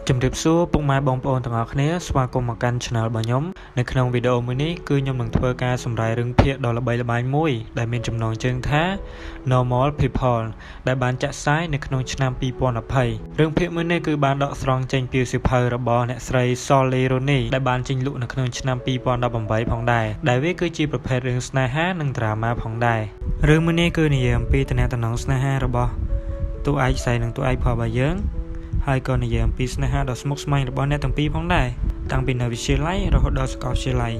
ជំរាបសួរពុកម៉ែបងប្អូនទាំងអស់គ្នាស្វាគមន៍មកកាន់ Channel របស់ខ្ញុំនៅក្នុងវីដេអូមួយនេះគឺខ្ញុំនឹងធ្វើការសម្រាយរឿងភាគដ៏ល្បីល្បាញមួយដែលមានចំណងជើងថា Normal People ដែលបានចាក់ផ្សាយនៅក្នុងឆ្នាំ2020រឿងភាគមួយនេះគឺបានដកស្រង់ចេញពីសៀវភៅរបស់អ្នកស្រី Sally Rooney ដែលបានចេញលក់នៅក្នុងឆ្នាំ2018ផងដែរដែលវាគឺជាប្រភេទរឿងស្នេហានិង drama ផងដែររឿងមួយនេះគឺនិយាយអំពីទំនាក់ទំនងស្នេហារបស់តួឯកស្រីនិងតួឯកប្រុសរបស់យើងហើយក៏និយាយអំពីស្នេហាដ៏ស្មុគស្មាញរបស់អ្នកទាំងពីរផងដែរតាំងពីនៅវិទ្យាល័យរហូតដល់សាកលវិទ្យាល័យ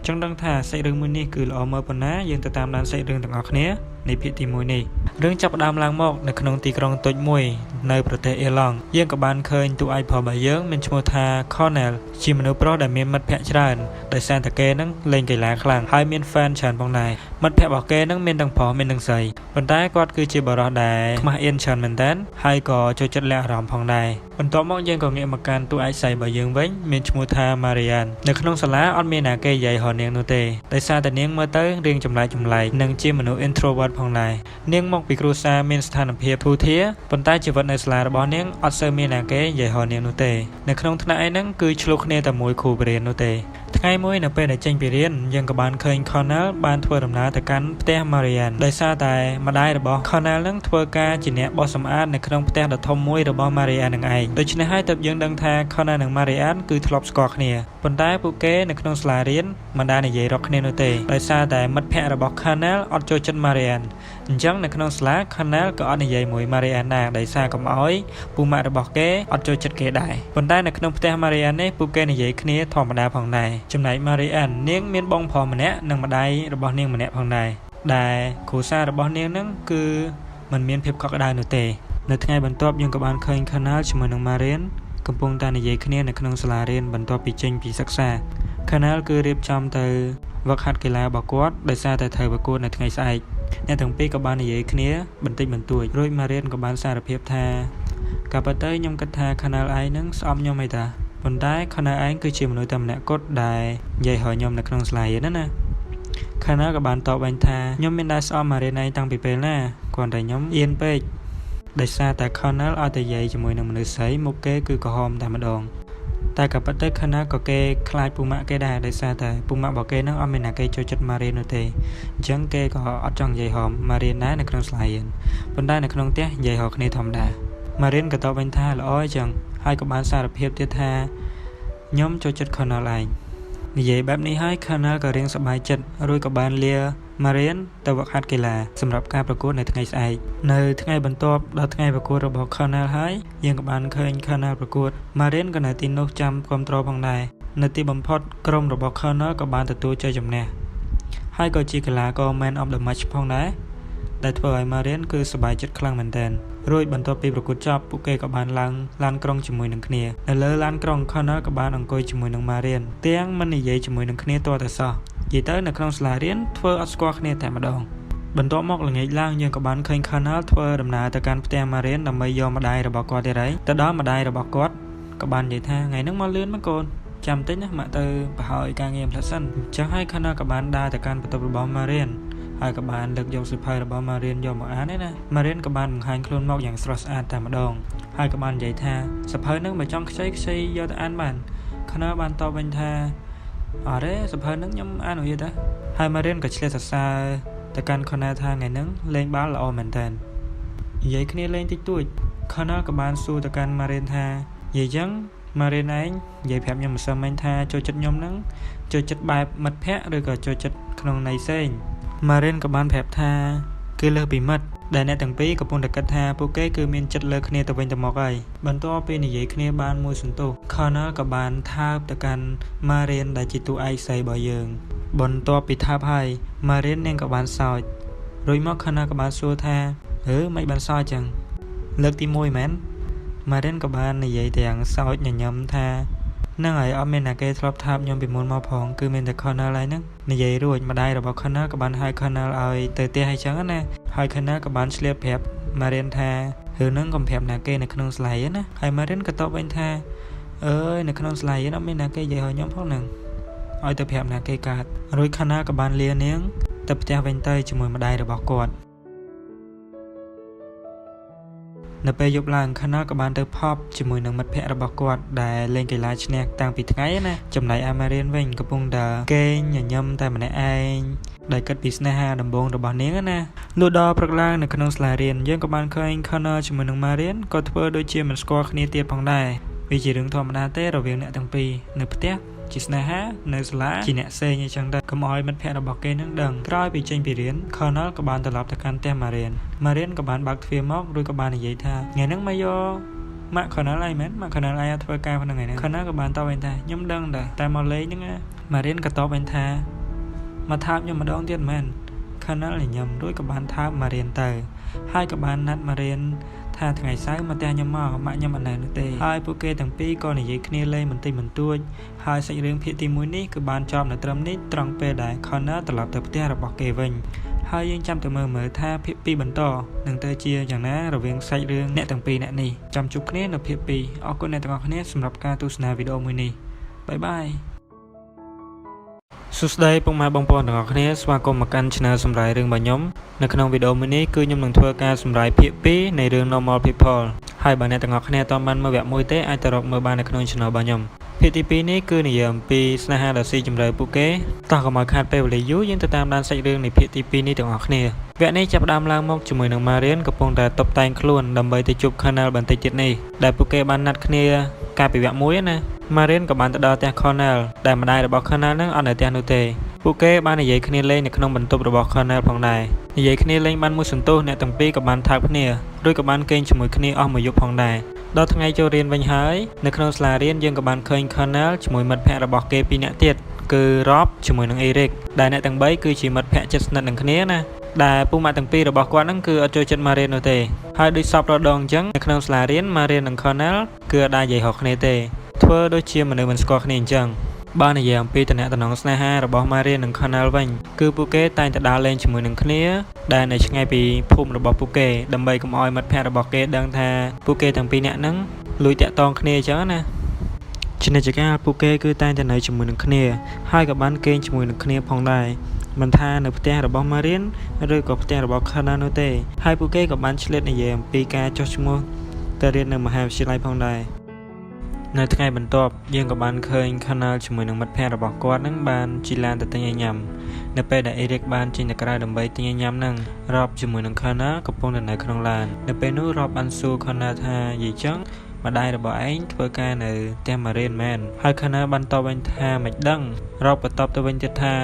ចង់ដឹងថាសាច់រឿងមួយនេះគឺល្អមើលប៉ុណ្ណាយើងទៅតាមដានសាច់រឿងទាំងអស់គ្នានៃភាគទី1នេះរឿងចាប់ផ្ដើមឡើងមកនៅក្នុងទីក្រុងតូចមួយនៅប្រទេសអ៊ីឡង់យើងក៏បានឃើញតួឯកប្រុសរបស់យើងមានឈ្មោះថា Connell ជាមនុស្សប្រុសដែលមានមិត្តភ័ក្តិច្រើនដោយសារតែគេនឹងលេងកីឡាខ្លាំងហើយមាន fan ច្រើនផងដែរមិត្តភ័ក្តិរបស់គេនឹងមានទាំងប្រុសមានទាំងស្រីប៉ុន្តែគាត់គឺជាបុរសដែលខ្មាស់អៀនច្រើនមែនទែនហើយក៏ចូលចិត្តលាក់អារម្មណ៍ផងដែរបន្ទាប់មកយើងក៏ងាកមកកាន់តួឯកស្រីរបស់យើងវិញមានឈ្មោះថា Marianne នៅក្នុងសាលាអត់មានណាគេនិយាយរកនាងនោះទេដោយសារតែនាងមើលទៅរាងចម្លែកចម្លែកនិងជាមនុស្ស introvert ផងដែរនាងមកពីគ្រួសារមានស្ថានភាពធូរធារប៉ុន្តែជីវិតនៅសាលារបស់នាងអត់សូវមានណាគេនិយាយរកនាងនោះទេនៅក្នុងថ្នាក់ឯហ្នឹងគឺឆ្លោះគ្នាតែមួយគ្រូបរៀននោះទេថ្ងៃមួយនៅពេលដែលចេញពីរៀនយើងក៏បានឃើញ Connell បានធ្វើដំណើរទៅកាន់ផ្ទះ Marianne ដោយសារតែម្ដាយរបស់ Connell នឹងធ្វើការជាអ្នកបោសសម្អាតនៅក្នុងផ្ទះដ៏ធំមួយរបស់ Marianne នឹងឯងដូច្នេះហើយទើបយើងដឹងថា Connell និង Marianne គឺធ្លាប់ស្គាល់គ្នាប៉ុន្តែពួកគេនៅក្នុងសាលារៀនមិនដែលនិយាយរកគ្នានោះទេដោយសារតែមិត្តភ័ក្តិរបស់ Connell អត់ចូលចិត្ត Marianne អញ្ចឹងនៅក្នុងសាលា Connell ក៏អត់និយាយមួយ Marianne ដែរដោយសារកុំឲ្យពូម៉ាក់របស់គេអត់ចូលចិត្តគេដែរប៉ុន្តែនៅក្នុងផ្ទះ Marianne នេះពួកគេនិយាយគ្នាធម្មតាផងដែរចំណែក Marianne នាងមានបងប្រុសម្នាក់និងម្ដាយរបស់នាងម្នាក់ផងដែរដែលគ្រួសាររបស់នាងនឹងគឺមិនមានភាពកក់ក្ដៅនោះទេនៅថ្ងៃបន្ទាប់យើងក៏បានឃើញ Connell ជាមួយនឹង Marianne កំពុងតែនិយាយគ្នានៅក្នុងសាលារៀនបន្ទាប់ពីចេញពីសិក្សា Connell គឺរៀបចំទៅវឹកហាត់កីឡារបស់គាត់ដោយសារតែត្រូវប្រកួតនៅថ្ងៃស្អែកអ្នកទាំងពីរក៏បាននិយាយគ្នាបន្តិចបន្តួចរួច Marianne ក៏បានសារភាពថាកាលពិតទៅខ្ញុំគិតថា Connell ឯងនឹងស្អប់ខ្ញុំអីតាប៉ុន្តែ Connell ឯងគឺជាមនុស្សតែម្នាក់គត់ដែលនិយាយរកខ្ញុំនៅក្នុងសាលារៀនណាណា Connell ក៏បានតបវិញថាខ្ញុំមានដែរស្អប់ Marianne ឯងតាំងពីពេលណាគ្រាន់តែខ្ញុំអៀនពេកដោយសារតែ Connell ឲ្យតែនិយាយជាមួយនឹងមនុស្សស្រីមុខគេគឺក្រហមតែម្ដងតែក៏ពិតទៅ Connell ក៏គេខ្លាចពូម៉ាក់គេដែរដោយសារតែពូម៉ាក់របស់គេនឹងអត់មានណាគេចូលចិត្ត Marianne នោះទេអញ្ចឹងគេក៏អត់ចង់និយាយហម Marianne ដែរនៅក្នុងសាលារៀនប៉ុន្តែនៅក្នុងផ្ទះនិយាយរកគ្នាធម្មតា Marianne ក៏តបវិញថាល្អអញ្ចឹងហើយក៏បានសារភាពទៀតថាខ្ញុំចូលចិត្ត Connell ឯងនិយាយបែបនេះហើយ Connell ក៏រៀងសប្បាយចិត្តរួចក៏បានលា Marianne ទៅវឹកហាត់កីឡាសម្រាប់ការប្រកួតនៅថ្ងៃស្អែកនៅថ្ងៃបន្ទាប់ដល់ថ្ងៃប្រកួតរបស់ Connell ហើយយើងក៏បានឃើញ Connell ប្រកួត Marianne ក៏នៅទីនោះចាំគាំទ្រផងដែរនៅទីបំផុតក្រុមរបស់ Connell ក៏បានទទួលជ័យជំនះហើយក៏ជាកីឡាករ Man of the Match ផងដែរដែលធ្វើឲ្យ Marianne គឺសប្បាយចិត្តខ្លាំងមែនទែនរួចបន្ទាប់ពីប្រកួតចប់ពួកគេក៏បានឡើងឡានក្រុងជាមួយនឹងគ្នានៅលើឡានក្រុង Connell ក៏បានអង្គុយជាមួយនឹង Marianne ទាំងមិននិយាយជាមួយនឹងគ្នាទាល់តែសោះនិយាយទៅនៅក្នុងសាលារៀនធ្វើអត់ស្គាល់គ្នាតែម្ដងបន្ទាប់មកល្ងាចឡើងយើងក៏បានឃើញ Connell ធ្វើដំណើរទៅកាន់ផ្ទះ Marianne ដើម្បីយកម្ដាយរបស់គាត់ទៀតហើយទៅដល់ម្ដាយរបស់គាត់ក៏បាននិយាយថាថ្ងៃហ្នឹងមកលឿនមកកូនចាំតិចណាម៉ាក់ទៅប្រហើយការងារផ្លិតសិនអញ្ចឹងហើយ Connell ក៏បានដើរទៅកាន់បន្ទប់របស់ Marianne ហើយក៏បានលើកយកសៀវភៅរបស់ Marianne យកមកអានឯណា Marianne ក៏បានបង្ហាញខ្លួនមកយ៉ាងស្រស់ស្អាតតែម្ដងហើយក៏បាននិយាយថាសៀវភៅហ្នឹងបើចង់ខ្ចីខ្ចីយកទៅអានបាន Connell បានតបវិញថាអត់ទេសៀវភៅហ្នឹងខ្ញុំអានរួចទេហើយ Marianne ក៏ឆ្លៀតសរសើរទៅកាន់ Connell ថាថ្ងៃហ្នឹងលេងបាល់ល្អមែនតើនិយាយគ្នាលេងតិចតួច Connell ក៏បានសួរទៅកាន់ Marianne ថានិយាយចឹង Marianne ឯងនិយាយប្រាប់ខ្ញុំម្សិលមិញថាចូលចិត្តខ្ញុំហ្នឹងចូលចិត្តបែបមិត្តភ័ក្តិឬក៏ចូលចិត្តក្នុងន័យផ្សេង Marianne ក៏បានប្រាប់ថាគឺលើសពីមិត្តដែលអ្នកទាំងពីរកំពុងតែគិតថាពួកគេគឺមានចិត្តលើគ្នាទៅវិញទៅមកហើយបន្ទាប់ពីនិយាយគ្នាបានមួយសន្ទុះ Connell ក៏បានថើបទៅកាន់ Marianne ដែលជាតួឯកស្រីរបស់យើងបន្ទាប់ពីថើបហើយ Marianne នាងក៏បានសើចរួចមក Connell ក៏បានសួរថាអឺមិនបានសើចចឹងលើកទី1មែន Marianne ក៏បាននិយាយទាំងសើចញញឹមថាហ្នឹងហើយអត់មានអ្នកគេធ្លាប់ថើបខ្ញុំពីមុនមកផងគឺមានតែ Connell ហើយហ្នឹងនិយាយរួចម្ដាយរបស់ Connell ក៏បានហៅ Connell ឲ្យទៅផ្ទះអីចឹងណាហើយ Connell ក៏បានឆ្លៀតប្រាប់ Marianne ថារឿងហ្នឹងកុំប្រាប់ណាគេនៅក្នុងសាលាណាហើយ Marianne ក៏តបវិញថាអើយនៅក្នុងសាលាអត់មានណាគេនិយាយឲ្យខ្ញុំផងហ្នឹងឲ្យទៅប្រាប់ណាគេកើតរួច Connell ក៏បានលានាងទៅផ្ទះវិញទៅជាមួយម្ដាយរបស់គាត់។ នៅពេលយប់ឡើង Connor ក៏បានទៅ pub ជាមួយនឹងមិត្តភ័ក្តិរបស់គាត់ដែលលេងកីឡាឈ្នះតាំងពីថ្ងៃណាចំណែកឯ Marian វិញកំពុងតែគេងញញឹមតែម្នាក់ឯងដែលគិតពីស្នេហាដំបូងរបស់នាងណាលុះដល់ព្រឹកឡើងនៅក្នុងសាលារៀនយើងក៏បានឃើញ Connor ជាមួយនឹង Marian ក៏ធ្វើដូចជាមិនស្គាល់គ្នាទៀតផងដែរវាជារឿងធម្មតាទេរវាងអ្នកទាំងពីរនៅផ្ទះជាស្នេហានៅសាលាជាអ្នកផ្សេងអីចឹងទៅកុំឲ្យមិត្តភ័ក្តិរបស់គេនឹងដឹងក្រោយពីចេញពីរៀន Connor ក៏បានត្រឡប់ទៅកាន់ផ្ទះ Marian Marian ក៏បានបើកទ្វារមករួចក៏បាននិយាយថាថ្ងៃហ្នឹងមកយកម៉ាក់ Connor ឯងមែនម៉ាក់ Connor ឯងធ្វើការក្នុងថ្ងៃហ្នឹង Connor ក៏បានតបវិញថាខ្ញុំដឹងដែរតែមកលេងហ្នឹងណា Marian ក៏តបវិញថាមកថើបខ្ញុំម្ដងទៀតមែន Connor ញញឹមរួចក៏បានថើប Marian ទៅហើយក៏បានណាត់ Marian ថាថ្ងៃសៅរ៍មកផ្ទះខ្ញុំមកម៉ាក់ខ្ញុំអត់នៅនោះទេហើយពួកគេទាំងពីរក៏និយាយគ្នាលេងបន្តិចបន្តួចហើយសាច់រឿងភាគទី1នេះគឺបានចប់នៅត្រឹមនេះត្រង់ពេលដែល Connor ត្រឡប់ទៅផ្ទះរបស់គេវិញហើយយើងចាំទៅមើលមើលថាភាគ2បន្តនឹងទៅជាយ៉ាងណារវាងសាច់រឿងអ្នកទាំងពីរអ្នកនេះចាំជួបគ្នានៅភាគ2អរគុណអ្នកទាំងអស់គ្នាសម្រាប់ការទស្សនាវីដេអូមួយនេះbye bye សួស្តីពុកម៉ែបងប្អូនទាំងអស់គ្នាស្វាគមន៍មកកាន់ Channel សម្រាយរឿងរបស់ខ្ញុំនៅក្នុងវីដេអូមួយនេះគឺខ្ញុំនឹងធ្វើការសម្រាយភាគ2នៃរឿង Normal People ហើយបើអ្នកទាំងអស់គ្នាអត់ទាន់បានមើលវគ្គមួយទេអាចទៅរកមើលបាននៅក្នុង Channel របស់ខ្ញុំភាគទី2នេះគឺនិយាយអំពីស្នេហាដ៏ស៊ីជម្រៅពួកគេតោះកុំឲ្យខាតពេលវេលាយូរយើងទៅតាមដានសាច់រឿងនៃភាគទី2នេះទាំងអស់គ្នាវគ្គនេះចាប់ផ្ដើមឡើងមកជាមួយនឹង Marian កំពុងតែតុបតែងខ្លួនដើម្បីទៅជួប Connell បន្តិចទៀតនេះដែលពួកគេបានណាត់គ្នាកាលពីវគ្គមួយណា Marian ក៏បានទៅដល់ផ្ទះ Connell ដែលម្ដាយរបស់ Connell នឹងអត់នៅផ្ទះនោះទេពួកគេបាននិយាយគ្នាលេងនៅក្នុងបន្ទប់របស់ Connell ផងដែរនិយាយគ្នាលេងបានមួយសន្ទុះអ្នកទាំងពីរក៏បានថើបគ្នារួចក៏បានគេងជាមួយគ្នាអស់មួយយប់ផងដែរដល់ថ្ងៃចូលរៀនវិញហើយនៅក្នុងសាលារៀនយើងក៏បានឃើញ Connell ជាមួយមិត្តភ័ក្តិរបស់គេពីរនាក់ទៀតគឺ Rob ជាមួយនឹង Eric ដែលអ្នកទាំង3គឺជាមិត្តភ័ក្តិជិតស្និទ្ធនឹងគ្នាណាដែលពូម៉ាក់ទាំងពីររបស់គាត់ហ្នឹងគឺអត់ចូលចិត្ត Marian នោះទេហើយដូចសពរដងអញ្ចឹងនៅក្នុងសាលារៀន Marian និង Connell គឺអត់ដែលនិយាយរកគ្នាទេធ្វើដូចជាមនុស្សមិនស្គាល់គ្នាអញ្ចឹងបើនិយាយអំពីតំណតំណងស្នេហារបស់ Marian និង Connell វិញគឺពួកគេតែងតែដើរលេងជាមួយនឹងគ្នាដែលនៅឆ្ងាយពីភូមិរបស់ពួកគេដើម្បីកុំឲ្យមិត្តភ័ក្តិរបស់គេដឹងថាពួកគេទាំងពីរនាក់ហ្នឹងលួចតាក់ទងគ្នាអញ្ចឹងណាជានិច្ចកាលពួកគេគឺតែងតែនៅជាមួយនឹងគ្នាហើយក៏បានគេងជាមួយនឹងគ្នាផងដែរមិនថានៅផ្ទះរបស់ Marian ឬក៏ផ្ទះរបស់ Connell នោះទេហើយពួកគេក៏បានឆ្លៀតនិយាយអំពីការចុះឈ្មោះទៅរៀននៅមហាវិទ្យាល័យផងដែរនៅថ្ងៃបន្ទាប់យើងក៏បានឃើញ Connell ជាមួយនឹងមិត្តភ័ក្តិរបស់គាត់នឹងបានជិះឡានទៅទិញអីញ៉ាំនៅពេលដែល Eric បានចេញទៅក្រៅដើម្បីទិញអីញ៉ាំហ្នឹង Rob ជាមួយនឹង Connell កំពុងតែនៅក្នុងឡាននៅពេលនោះ Rob បានសួរ Connell ថានិយាយចឹងម្ដាយរបស់ឯងធ្វើការនៅផ្ទះ Marian មែនហើយ Connell បានតបវិញថាមិនដឹង Rob ក៏តបទៅវិញទៀតថា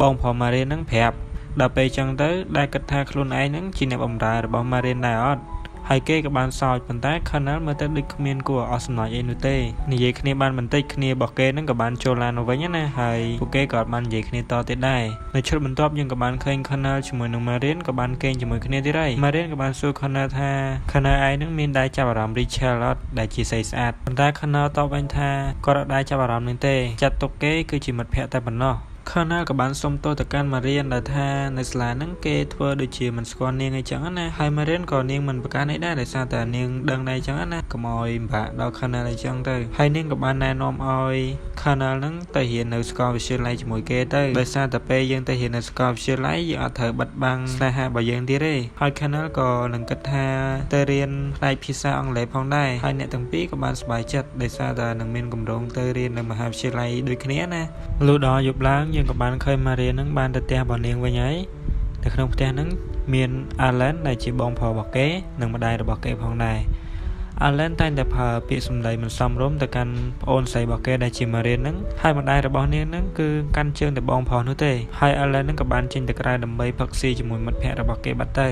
បងប្រុស Marian ហ្នឹងប្រាប់ដល់ពេលចឹងទៅដែលគិតថាខ្លួនឯងហ្នឹងជាអ្នកបម្រើរបស់ Marian ដែរអត់ហើយគេក៏បានសើចប៉ុន្តែ Connell មើលទៅដូចគ្មានគួរឲ្យអស់សំណើចអីនោះទេនិយាយគ្នាបានបន្តិចគ្នារបស់គេហ្នឹងក៏បានចូលឡានមកវិញណាហើយពួកគេក៏អត់បាននិយាយគ្នាតទៀតដែរនៅឈុតបន្ទាប់យើងក៏បានឃើញ Connell ជាមួយនឹង Marian ក៏បានគេងជាមួយគ្នាទៀតហើយ Marian ក៏បានសួរ Connell ថា Connell ឯងហ្នឹងមានដែរចាប់អារម្មណ៍ Rachel អត់ដែលជាស្រីស្អាតប៉ុន្តែ Connell តបវិញថាគាត់អត់ដែរចាប់អារម្មណ៍នឹងទេចាត់ទុកគេគឺជាមិត្តភក្តិតែប៉ុណ្ណោះ Connell ក៏បានសុំទោសទៅកាន់ Marian ដែលថានៅសាលាហ្នឹងគេធ្វើដូចជាមិនស្គាល់នាងអីចឹងណាហើយ Marian ក៏នាងមិនប្រកាន់អីដែរដោយសារតែនាងដឹងដែរចឹងណាកុំឲ្យពិបាកដល់ Connell អីចឹងទៅហើយនាងក៏បានណែនាំឲ្យ Connell ហ្នឹងទៅរៀននៅសាកលវិទ្យាល័យជាមួយគេទៅដោយសារតែពេលយើងទៅរៀននៅសាកលវិទ្យាល័យយើងអត់ត្រូវបិទបាំងស្នេហារបស់យើងទៀតទេហើយ Connell ក៏នឹងគិតថាទៅរៀនផ្នែកភាសាអង់គ្លេសផងដែរហើយអ្នកទាំងពីរក៏បានសប្បាយចិត្តដោយសារតែនឹងមានគម្រោងទៅរៀននៅមហាវិទ្យាល័យដូចគ្នាណាលុះដល់យប់ឡើងយើងក៏បានឃើញ Marian នឹងបានទៅផ្ទះរបស់នាងវិញហើយនៅក្នុងផ្ទះហ្នឹងមាន Alan ដែលជាបងប្រុសរបស់គេនិងម្ដាយរបស់គេផងដែរ Alan តែងតែប្រើពាក្យសម្ដីមិនសមរម្យទៅកាន់ប្អូនស្រីរបស់គេដែលជា Marian ហ្នឹងហើយម្ដាយរបស់នាងហ្នឹងគឺកាន់ជើងតែបងប្រុសនោះទេហើយ Alan ហ្នឹងក៏បានចេញទៅក្រៅដើម្បីផឹកស៊ីជាមួយមិត្តភ័ក្តិរបស់គេបាត់ទៅ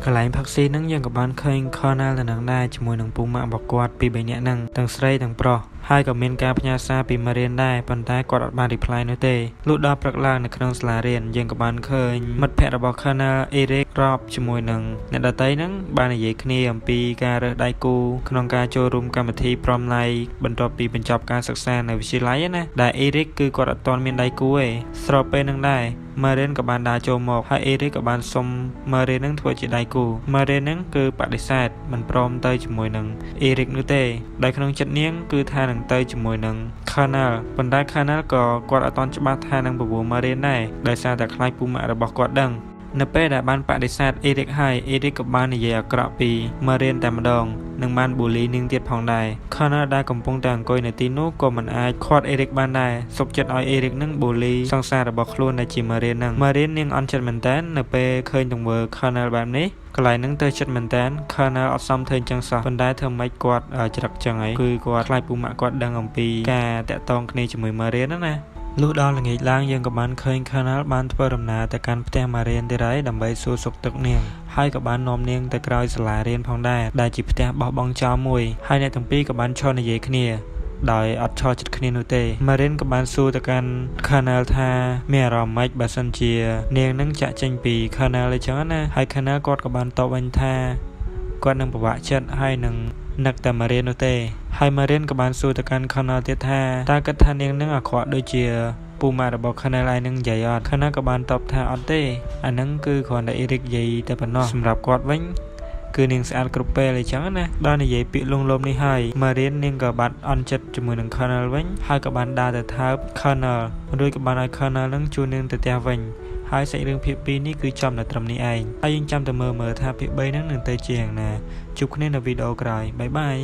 កន្លែងផឹកស៊ីហ្នឹងយើងក៏បានឃើញ Connell នៅនឹងដែរជាមួយនឹងពូម៉ាក់របស់គាត់ពីរបីនាក់ហ្នឹងទាំងស្រីទាំងប្រុសហើយក៏មានការផ្ញើសារពី Marian ដែរប៉ុន្តែគាត់អត់បាន reply នោះទេលុះដល់ព្រឹកឡើងនៅក្នុងសាលារៀនយើងក៏បានឃើញមិត្តភ័ក្តិរបស់ Connell Eric Rob ជាមួយនឹងអ្នកដទៃហ្នឹងបាននិយាយគ្នាអំពីការរើសដៃគូក្នុងការចូលរួមកម្មវិធី Prom Night បន្ទាប់ពីបញ្ចប់ការសិក្សានៅវិទ្យាល័យណាដែល Eric គឺគាត់អត់ទាន់មានដៃគូទេស្របពេលហ្នឹងដែរ Marian ក៏បានដើរចូលមកហើយ Eric ក៏បានសុំ Marian នឹងធ្វើជាដៃគូ Marian នឹងគឺបដិសេធមិនព្រមទៅជាមួយនឹង Eric នោះទេដោយក្នុងចិត្តនាងគឺថានឹងទៅជាមួយនឹង Connell ប៉ុន្តែ Connell ក៏គាត់អត់ទាន់ច្បាស់ថានឹងបបួល Marian ដែរដោយសារតែខ្លាចពូម៉ាក់របស់គាត់ដឹង នៅពេលដែលបានបដិសេធអេរិកហើយអេរិកក៏បាននិយាយអាក្រក់ពី Marian តែម្ដងនិងបាន bully នាងទៀតផងដែរ Connor ដែលកំពុងតែអង្គុយនៅទីនោះក៏មិនអាចឃាត់អេរិកបានដែរសុខចិត្តឲ្យអេរិកនឹង bully សង្សាររបស់ខ្លួនដែលជា Marian នឹង Marian នាងអន់ចិត្តមែនតើនៅពេលឃើញទង្វើ Connor បែបនេះកន្លែងហ្នឹងទៅចិត្តមែនតើ Connor អត់សមធ្វើអញ្ចឹងសោះប៉ុន្តែធ្វើម៉េចគាត់ច្រឹកចឹងអីគឺគាត់ខ្លាចពូម៉ាក់គាត់ដឹងអំពីការតាក់ទងគ្នាជាមួយ Marian ណាណាលុះដល់ល្ងាចឡើងយើងក៏បានឃើញ Colonel បានធ្វើដំណើរទៅកាន់ផ្ទះម៉ារៀនទៀតហើយដើម្បីសួរសុខទុក្ខនាងហើយក៏បាននាំនាងទៅក្រោយសាលារៀនផងដែរដែលជាផ្ទះបោះបង់ចោលមួយហើយអ្នកទាំងពីរក៏បានឈរនិយាយគ្នាដោយអត់ឈរចិត្តគ្នានោះទេម៉ារិនក៏បានសួរទៅកាន់ Colonel ថាមានអារម្មណ៍ម៉េចបើសិនជានាងនឹងចាក់ចេញពី Colonel អីចឹងណាហើយ Colonel គាត់ក៏បានតបវិញថាគាត់នឹងពិបាកចិត្តហើយនឹងនឹកតែម៉ារៀននោះទេហើយម៉ារៀនក៏បានសួរទៅកាន់ Colonel ទៀតថាតើគិតថានាងនឹងអាក្រក់ដូចជាពូម៉ាក់របស់ Colonel ឯងនឹងនិយាយអត់ Colonel ក៏បានតបថាអត់ទេអាហ្នឹងគឺគ្រាន់តែ Eric និយាយតែប៉ុណ្ណោះសម្រាប់គាត់វិញគឺនាងស្អាតគ្រប់ពេលអីចឹងណាដល់និយាយពាក្យលងលោមនេះហើយម៉ារៀននាងក៏បាត់អន់ចិត្តជាមួយនឹង Colonel វិញហើយក៏បានដើរទៅថើប Colonel រួចក៏បានឲ្យ Colonel នឹងជួននាងទៅផ្ទះវិញហើយសាច់រឿងភាគ2នេះគឺចំនៅត្រឹមនេះឯងហើយយើងចាំតែមើលមើលថាភាគ3ហ្នឹងនឹងទៅជាយ៉ាងណាជួបគ្នានៅវីដេអូក្រោយ bye bye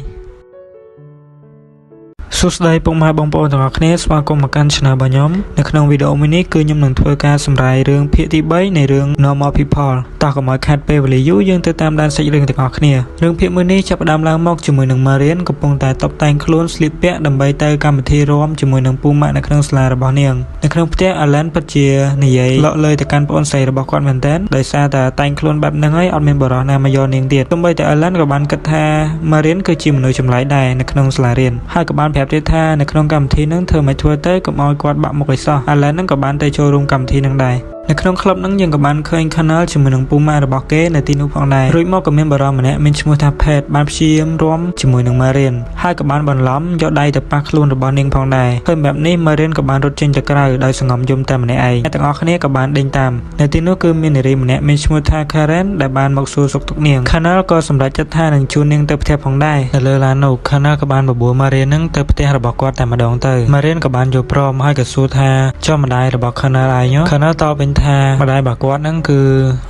សួស្តីពុកម៉ែបងប្អូនទាំងអស់គ្នាស្វាគមន៍មកកាន់ Channel របស់ខ្ញុំនៅក្នុងវីដេអូមួយនេះគឺខ្ញុំនឹងធ្វើការសម្រាយរឿងភាគទី3នៃរឿង Normal People តោះកុំឲ្យខាត់ពេលវេលាយូរយើងទៅតាមដានសាច់រឿងទាំងអស់គ្នារឿងភាគមួយនេះចាប់ផ្ដើមឡើងមកជាមួយនឹង Marian កំពុងតែតុបតែងខ្លួនស្លៀកពាក់ដើម្បីទៅកម្មវិធីរាំជាមួយនឹងពូម៉ាក់នៅក្នុងសាលារបស់នាងនៅក្នុងផ្ទះ Alan ពិតជានិយាយលក់លើទៅកាន់ប្អូនស្រីរបស់គាត់មែនទែនដោយសារតែតែងខ្លួនបែបហ្នឹងហើយអត់មានបរិសណាមកយកនាងទៀតទោះបីតែ Alan ក៏បានគិតថា Marian គឺជាមនុស្សចម្លែកដែរនៅក្នុងសាលារៀនហើយក៏បានប្រាប់ទៀតថានៅក្នុងកម្មវិធីហ្នឹងធ្វើមិនធ្វើទៅកុំឲ្យគាត់បាក់មុខឲ្យសោះ Alan ហ្នឹងក៏បានទៅចូលរួមកម្មវិធីហ្នឹងដែរនៅក្នុងក្លឹបហ្នឹងយើងក៏បានឃើញ Colonel ជាមួយនឹងពូម៉ាក់របស់គេនៅទីនោះផងដែររួចមកក៏មានបរិសម្នាក់មានឈ្មោះថា Pet បានព្យាយាមរាំជាមួយនឹង Marian ហើយក៏បានបន្លំយកដៃទៅប៉ះខ្លួនរបស់នាងផងដែរឃើញបែបនេះ Marian ក៏បានរត់ចេញទៅក្រៅដោយសង្ងំយំតែម្នាក់ឯងអ្នកទាំងអស់គ្នាក៏បានដេញតាមនៅទីនោះគឺមាននារីម្នាក់មានឈ្មោះថា Karen ដែលបានមកសួរសុខទុក្ខនាង Colonel ក៏សម្រេចចិត្តថានឹងជួននាងទៅផ្ទះផងដែរនៅលើឡាននោះ Colonel ក៏បានបបួល Marian នឹងទៅផ្ទះរបស់គាត់តែម្ដងទៅ Marian ក៏បានយល់ព្រមហើយក៏សួរថាចុះម្ដាយរបស់ Colonel ឯង Colonel តបវិញថាម្ដាយរបស់គាត់ហ្នឹងគឺ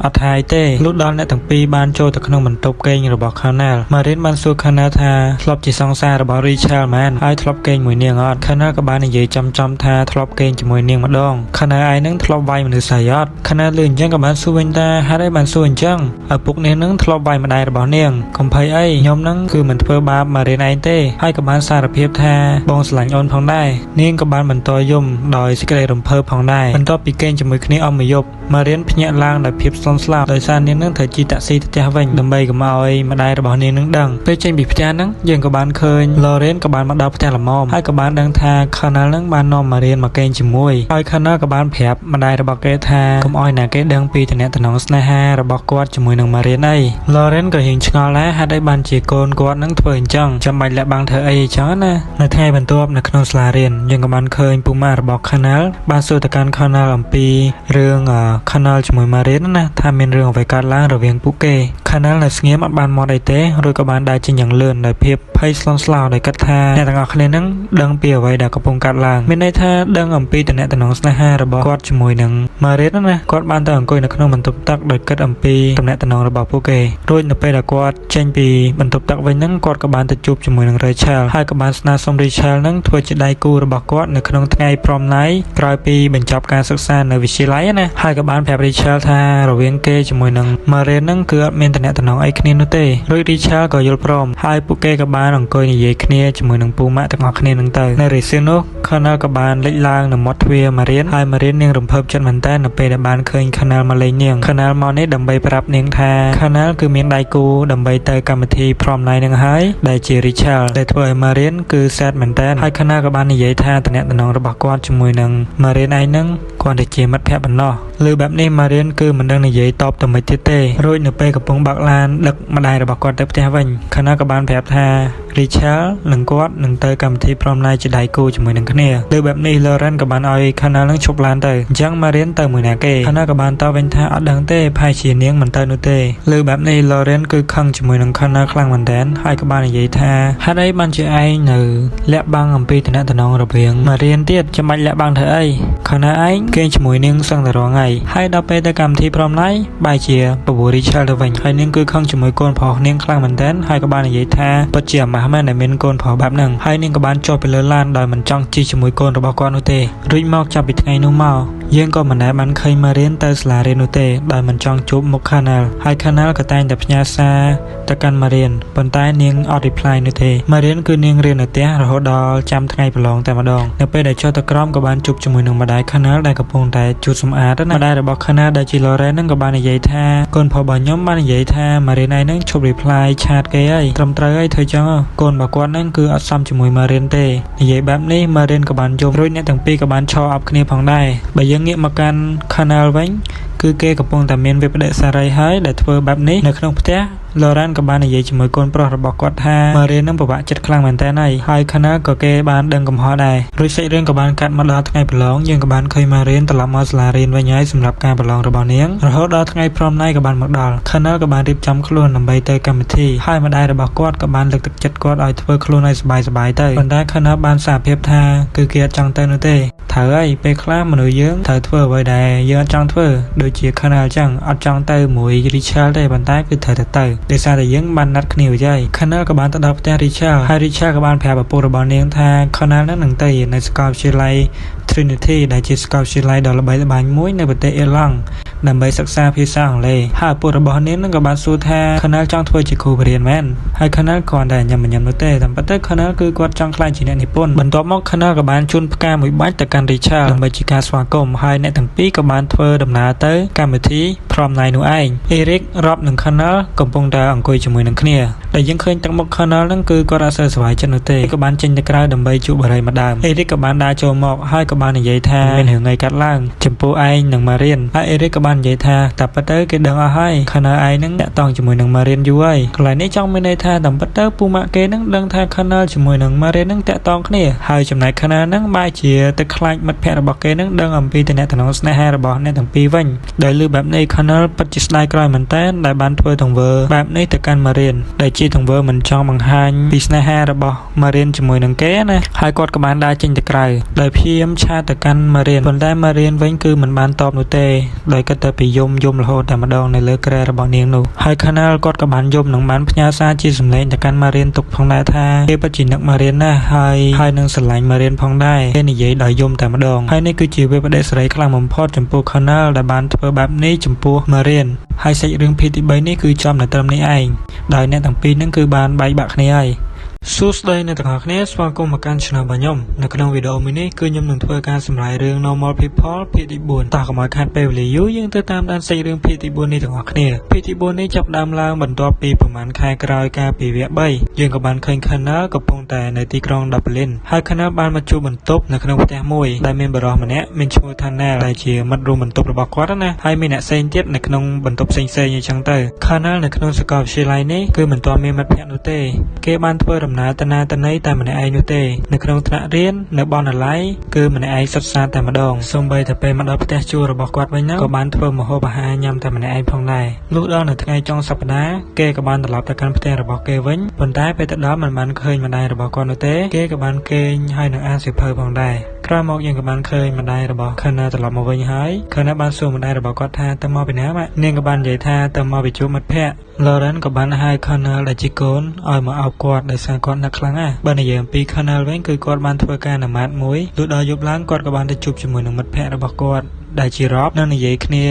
អត់ថាអីទេលុះដល់អ្នកទាំងពីរបានចូលទៅក្នុងបន្ទប់គេងរបស់ Colonel Marian បានសួរ Colonel ថាធ្លាប់ជាសង្សាររបស់ Rachel មែនហើយធ្លាប់គេងមួយនាងអត់ Colonel ក៏បាននិយាយចំចំថាធ្លាប់គេងជាមួយនាងម្ដង Colonel ឯងហ្នឹងធ្លាប់វាយមនុស្សស្រីអត់ Colonel លឺអញ្ចឹងក៏បានសួរវិញថាហេតុអីបានសួរអញ្ចឹងឪពុកនាងហ្នឹងធ្លាប់វាយម្ដាយរបស់នាងកុំភ័យអីខ្ញុំហ្នឹងគឺមិនធ្វើបាប Marian ឯងទេហើយក៏បានសារភាពថាបងស្រឡាញ់អូនផងដែរនាងក៏បានបន្តយំដោយសេចក្តីរំភើបផងដែរបន្ទាប់ពីគេងជាមួយគ្នាអស់មួយយប់ម៉ារៀនភ្ញាក់ឡើងដោយភាពស្លន់ស្លោដោយសារនាងនឹងត្រូវជិះតាក់ស៊ីទៅផ្ទះវិញដើម្បីកុំឲ្យម្ដាយរបស់នាងនឹងដឹងពេលចេញពីផ្ទះហ្នឹងយើងក៏បានឃើញ Lauren ក៏បានមកដល់ផ្ទះល្មមហើយក៏បានដឹងថា Colonel នឹងបាននាំម៉ារៀនមកគេងជាមួយហើយ Colonel ក៏បានប្រាប់ម្ដាយរបស់គេថាកុំឲ្យណាគេដឹងពីទំនាក់ទំនងស្នេហារបស់គាត់ជាមួយនឹងម៉ារៀនអី Lauren ក៏រៀងឆ្ងល់ដែរហេតុអីបានជាកូនគាត់នឹងធ្វើអញ្ចឹងចាំបាច់លាក់បាំងធ្វើអីអញ្ចឹងណានៅថ្ងៃបន្ទាប់នៅក្នុងសាលារៀនយើងក៏បានឃើញពូម៉ារបស់ Colonel បានសួរទៅកាន់ Colonel អំពីរឿង Colonel ជាមួយ Marian ណាថាមានរឿងអ្វីកើតឡើងរវាងពួកគេ Colonel នៅស្ងៀមអត់បានមាត់អីទេរួចក៏បានដើរចេញយ៉ាងលឿនដោយភាពភ័យស្លន់ស្លោដោយគិតថាអ្នកទាំងអស់គ្នានឹងដឹងពីអ្វីដែលកំពុងកើតឡើងមានន័យថាដឹងអំពីទំនាក់ទំនងស្នេហារបស់គាត់ជាមួយនឹង Marian ណាគាត់បានទៅអង្គុយនៅក្នុងបន្ទប់ទឹកដោយគិតអំពីទំនាក់ទំនងរបស់ពួកគេរួចនៅពេលដែលគាត់ចេញពីបន្ទប់ទឹកវិញហ្នឹងគាត់ក៏បានទៅជួបជាមួយនឹង Rachel ហើយក៏បានស្នើសុំ Rachel ហ្នឹងធ្វើជាដៃគូរបស់គាត់នៅក្នុងថ្ងៃ prom night ក្រោយពីបញ្ចប់ការសិក្សានៅវិទ្យាល័យណាហើយក៏បានប្រាប់ Rachel ថារវាងគេជាមួយនឹង Marian ហ្នឹងគឺអត់មានទំនាក់ទំនងអីគ្នានោះទេរួច Rachel ក៏យល់ព្រមហើយពួកគេក៏បានអង្គុយនិយាយគ្នាជាមួយនឹងពូម៉ាក់ទាំងអស់គ្នាហ្នឹងទៅនៅរសៀលនោះ Colonel ក៏បានលេចឡើងនៅមាត់ទ្វារ Marian ហើយ Marian នាងរំភើបចិត្តមែនតើនៅពេលដែលបានឃើញ Colonel មកលេងនាង Colonel មកនេះដើម្បីប្រាប់នាងថា Colonel គឺមានដៃគូដើម្បីទៅកម្មវិធី prom night នឹងហើយដែលជា Rachel ដែលធ្វើឲ្យ Marian គឺ sad មែនតើហើយ Colonel ក៏បាននិយាយថាទំនាក់ទំនងរបស់គាត់ជាមួយនឹង Marian ឯងហ្នឹងគ្រាន់តែជាមិត្តភក្តិប៉ុណ្ណោះ ឮបែបនេះ Marian គឺមិនដឹងនិយាយតបទៅម៉េចទៀតទេរួចនៅពេលកំពុងបើក កឡានដឹកម្ដាយរបស់គាត់ទៅផ្ទះវិញ Connor ក៏បានប្រាប់ថា Rachel និងគាត់នឹងទៅកម្មវិធី prom night ជាដៃគូជាមួយនឹងគ្នាលើបែបនេះ Lauren ក៏បានឲ្យ Connor នឹងឈប់ឡានទៅអញ្ចឹង Marian ទៅមួយណាគេ Connor ក៏បានតបវិញថាអត់ដឹងទេប្រហែលជានាងមិនទៅនោះទេលើបែបនេះ Lauren គឺខឹងជាមួយនឹង Connor ខ្លាំងមែនទែនហើយក៏បាននិយាយថាហេតុអីបានជាឯងនៅលាក់បាំងអំពីតំណែងរវាង Marian ទៀតចាំបាច់លាក់បាំងធ្វើអី Connor ឯងគេងជាមួយនាងសឹងតែរាល់ថ្ងៃហើយដល់ពេលទៅកម្មវិធី prom night បែរជាបបួល Rachel ទៅវិញហើយនាងគឺខឹងជាមួយកូនប្រុសនាងខ្លាំងមែនទែនហើយក៏បាននិយាយថាពិតជាអាម៉ាស់មែនដែលមានកូនប្រុសបែបហ្នឹងហើយនាងក៏បានចុះពីលើឡានដោយមិនចង់ជិះជាមួយកូនរបស់គាត់នោះទេរួចមកចាប់ពីថ្ងៃនោះមកយើងក៏មិនដែលបានឃើញ Marian ទៅសាលារៀននោះទេដោយមិនចង់ជួបមុខ Connor ហើយ Connor ក៏តែងតែផ្ញើសារទៅកាន់ Marian ប៉ុន្តែនាងអត់ reply នោះទេ Marian គឺនាងរៀននៅផ្ទះរហូតដល់ចាំថ្ងៃប្រឡងតែម្ដងនៅពេលដែលចុះទៅក្រោមក៏បានជួបជាមួយនឹងម្ដាយ Connor ដែលកំពុងតែជូតសម្អាតណាម្ដាយរបស់ Connor ដែលជា Lauren ហ្នឹងក៏បាននិយាយថាកូនប្រុសរបស់ខ្ញុំបាននិយាយថា Marian ឯងហ្នឹងឈប់ reply chat គេហើយត្រឹមត្រូវហើយធ្វើចឹងកូនរបស់គាត់ហ្នឹងគឺអត់សមជាមួយ Marian ទេនិយាយបែបនេះ Marian ក៏បានយំរួចអ្នកទាំងពីរក៏បានឈរអប់គ្នាផងដែរបើយើងងាកមកកាន់ Connor វិញគឺគេកំពុងតែមានវិប្បដិសារីហើយដែលធ្វើបែបនេះនៅក្នុងផ្ទះ Lauren ក៏បាននិយាយជាមួយកូនប្រុសរបស់គាត់ថា Marian នឹងពិបាកចិត្តខ្លាំងមែនទែនហើយហើយ Connor ក៏គេបានដឹងកំហុសដែររួចសាច់រឿងក៏បានកាត់មកដល់ថ្ងៃប្រឡងយើងក៏បានឃើញ Marian ត្រឡប់មកសាលារៀនវិញហើយសម្រាប់ការប្រឡងរបស់នាងរហូតដល់ថ្ងៃ prom night ក៏បានមកដល់ Connor ក៏បានរៀបចំខ្លួនដើម្បីទៅកម្មវិធីហើយម្ដាយរបស់គាត់ក៏បានលើកទឹកចិត្តគាត់ឲ្យធ្វើខ្លួនឲ្យសប្បាយៗទៅប៉ុន្តែ Connor បានសារភាពថាគឺគេអត់ចង់ទៅនោះទេត្រូវហើយពេលខ្លះមនុស្សយើងត្រូវធ្វើអ្វីដែលយើងអត់ចង់ធ្វើដូចជា Connor អញ្ចឹងអត់ចង់ទៅមួយ Rachel ទេប៉ុន្តែគឺត្រូវតែទៅដោយសារតែយើងបានណាត់គ្នារួចហើយ Connor ក៏បានទៅដល់ផ្ទះ Rachel ហើយ Rachel ក៏បានប្រាប់ឪពុករបស់នាងថា Connor នឹងទៅរៀននៅសាកលវិទ្យាល័យ Trinity ដែលជាសាកលវិទ្យាល័យដ៏ល្បីល្បាញមួយនៅប្រទេសអ៊ីរឡង់ដើម្បីសិក្សាភាសាអង់គ្លេសហើយឪពុករបស់នាងនឹងក៏បានសួរថា Connor ចង់ធ្វើជាគ្រូបង្រៀនមែនហើយ Connor គ្រាន់តែញ៉ាំញ៉ាំនោះទេតាមពិតទៅ Connor គឺគាត់ចង់ក្លាយជាអ្នកនិពន្ធបន្ទាប់មក Connor ក៏បានជូនផ្កាមួយបាច់ទៅកាន់ Rachel ដើម្បីជាការស្វាគមន៍ហើយអ្នកទាំងពីរក៏បានធ្វើដំណើរទៅកម្មវិធី prom night នោះឯង Eric Rob និង Connor កំពុងតែអង្គុយជាមួយនឹងគ្នាដែលយើងឃើញទឹកមុខ Connor ហ្នឹងគឺគាត់អត់សូវសប្បាយចិត្តនោះទេក៏បានចេញទៅក្រៅដើម្បីជក់បារីម្ដើម Eric ក៏បានដើរចូលមកហើយក៏បាននិយាយថាមានរឿងអីកាត់ឡើងចំពោះឯងនិង Marian ហើយ Eric ក៏បាននិយាយថាតែពិតទៅគេដឹងអស់ហើយ Connor ឯងហ្នឹងតាក់ទងជាមួយនឹង Marian យូរហើយកន្លែងនេះចង់មានន័យថាតាមពិតទៅពូម៉ាក់គេហ្នឹងដឹងថា Connor ជាមួយនឹង Marian ហ្នឹងតាក់ទងគ្នាហើយចំណែក Connor ហ្នឹងបែរជាទៅខ្លាចមិត្តភ័ក្តិរបស់គេហ្នឹងដឹងអំពីទំនាក់ទំនងស្នេហារបស់អ្នកទាំងពីរវិញដោយឮបែបនេះ Connor ពិតជាស្ដាយក្រោយមែនទែនដែលបានធ្វើទង្វើបែបនេះទៅកាន់ Marian ដែលជាទង្វើមិនចង់បង្ហាញពីស្នេហារបស់ Marian ជាមួយនឹងគេណាហើយគាត់ក៏បានដើរចេញទៅក្រៅដោយព្យាយាម chat ទៅកាន់ Marian ប៉ុន្តែ Marian វិញគឺមិនបានតបនោះទេដោយគិតតែពីយំយំរហូតតែម្ដងនៅលើគ្រែរបស់នាងនោះហើយ Connor គាត់ក៏បានយំនិងបានផ្ញើសារជាសម្លេងទៅកាន់ Marian ទុកផងដែរថាគេពិតជានឹក Marian ណាស់ហើយហើយនឹងស្រឡាញ់ Marian ផងដែរគេនិយាយដោយយំតែម្ដងហើយនេះគឺជាវិប្បដិសារីខ្លាំងបំផុតចំពោះ Connor ដែលបានធ្វើបែបនេះចំពោះ Marian ហើយសាច់រឿងភាគទី3នេះគឺចំនៅត្រឹមនេះឯងដោយអ្នកទាំងពីរហ្នឹងគឺបានបែកបាក់គ្នាហើយសួស្តីអ្នកទាំងអស់គ្នាស្វាគមន៍មកកាន់ Channel របស់ខ្ញុំនៅក្នុងវីដេអូមួយនេះគឺខ្ញុំនឹងធ្វើការសម្រាយរឿង Normal People ភាគទី4តោះកុំឲ្យខាតពេលវេលាយូរយើងទៅតាមដានសាច់រឿងភាគទី4នេះទាំងអស់គ្នាភាគទី4នេះចាប់ផ្ដើមឡើងបន្ទាប់ពីប្រហែលខែក្រោយការពីវគ្គ3យើងក៏បានឃើញ Connor កំពុងតែនៅទីក្រុង Dublin ហើយ Connor បានមកជួបបន្ទប់នៅក្នុងផ្ទះមួយដែលមានបុរសម្នាក់មានឈ្មោះថា Nell ដែលជាមិត្តរួមបន្ទប់របស់គាត់ណាហើយមានអ្នកផ្សេងទៀតនៅក្នុងបន្ទប់ផ្សេងៗអញ្ចឹងទៅ Connor នៅក្នុងសាកលវិទ្យាល័យនេះគឺមិនទាន់មានមិត្តភក្តិនោះទេគេបានធ្វើដំណើរទៅណាទៅណីតែម្នាក់ឯងនោះទេនៅក្នុងថ្នាក់រៀននៅបណ្ណាល័យគឺម្នាក់ឯងសុទ្ធសាធតែម្ដងសូម្បីតែពេលមកដល់ផ្ទះជួលរបស់គាត់វិញហ្នឹងក៏បានធ្វើម្ហូបអាហារញ៉ាំតែម្នាក់ឯងផងដែរលុះដល់នៅថ្ងៃចុងសប្តាហ៍គេក៏បានត្រឡប់ទៅកាន់ផ្ទះរបស់គេវិញប៉ុន្តែពេលទៅដល់មិនបានឃើញម្ដាយរបស់គាត់នោះទេគេក៏បានគេងហើយនឹងអានសៀវភៅផងដែរក្រោយមកយើងក៏បានឃើញម្ដាយរបស់ Connor ត្រឡប់មកវិញហើយ Connor បានសួរម្ដាយរបស់គាត់ថាទៅមកពីណាម៉ាក់នាងក៏បាននិយាយថាទៅមកពីជួបមិត្តភក្តិ Lauren ក៏បានហៅ Connor ដែលជាកូនឲ្យមកអោបគាត់ដោយសារគាត់នឹកខ្លាំងណាស់បើនិយាយអំពី Connor វិញគឺគាត់បានធ្វើការនៅម៉ាតមួយលុះដល់យប់ឡើងគាត់ក៏បានទៅជួបជាមួយនឹងមិត្តភក្តិរបស់គាត់ដែលជា Rob និងនិយាយគ្នា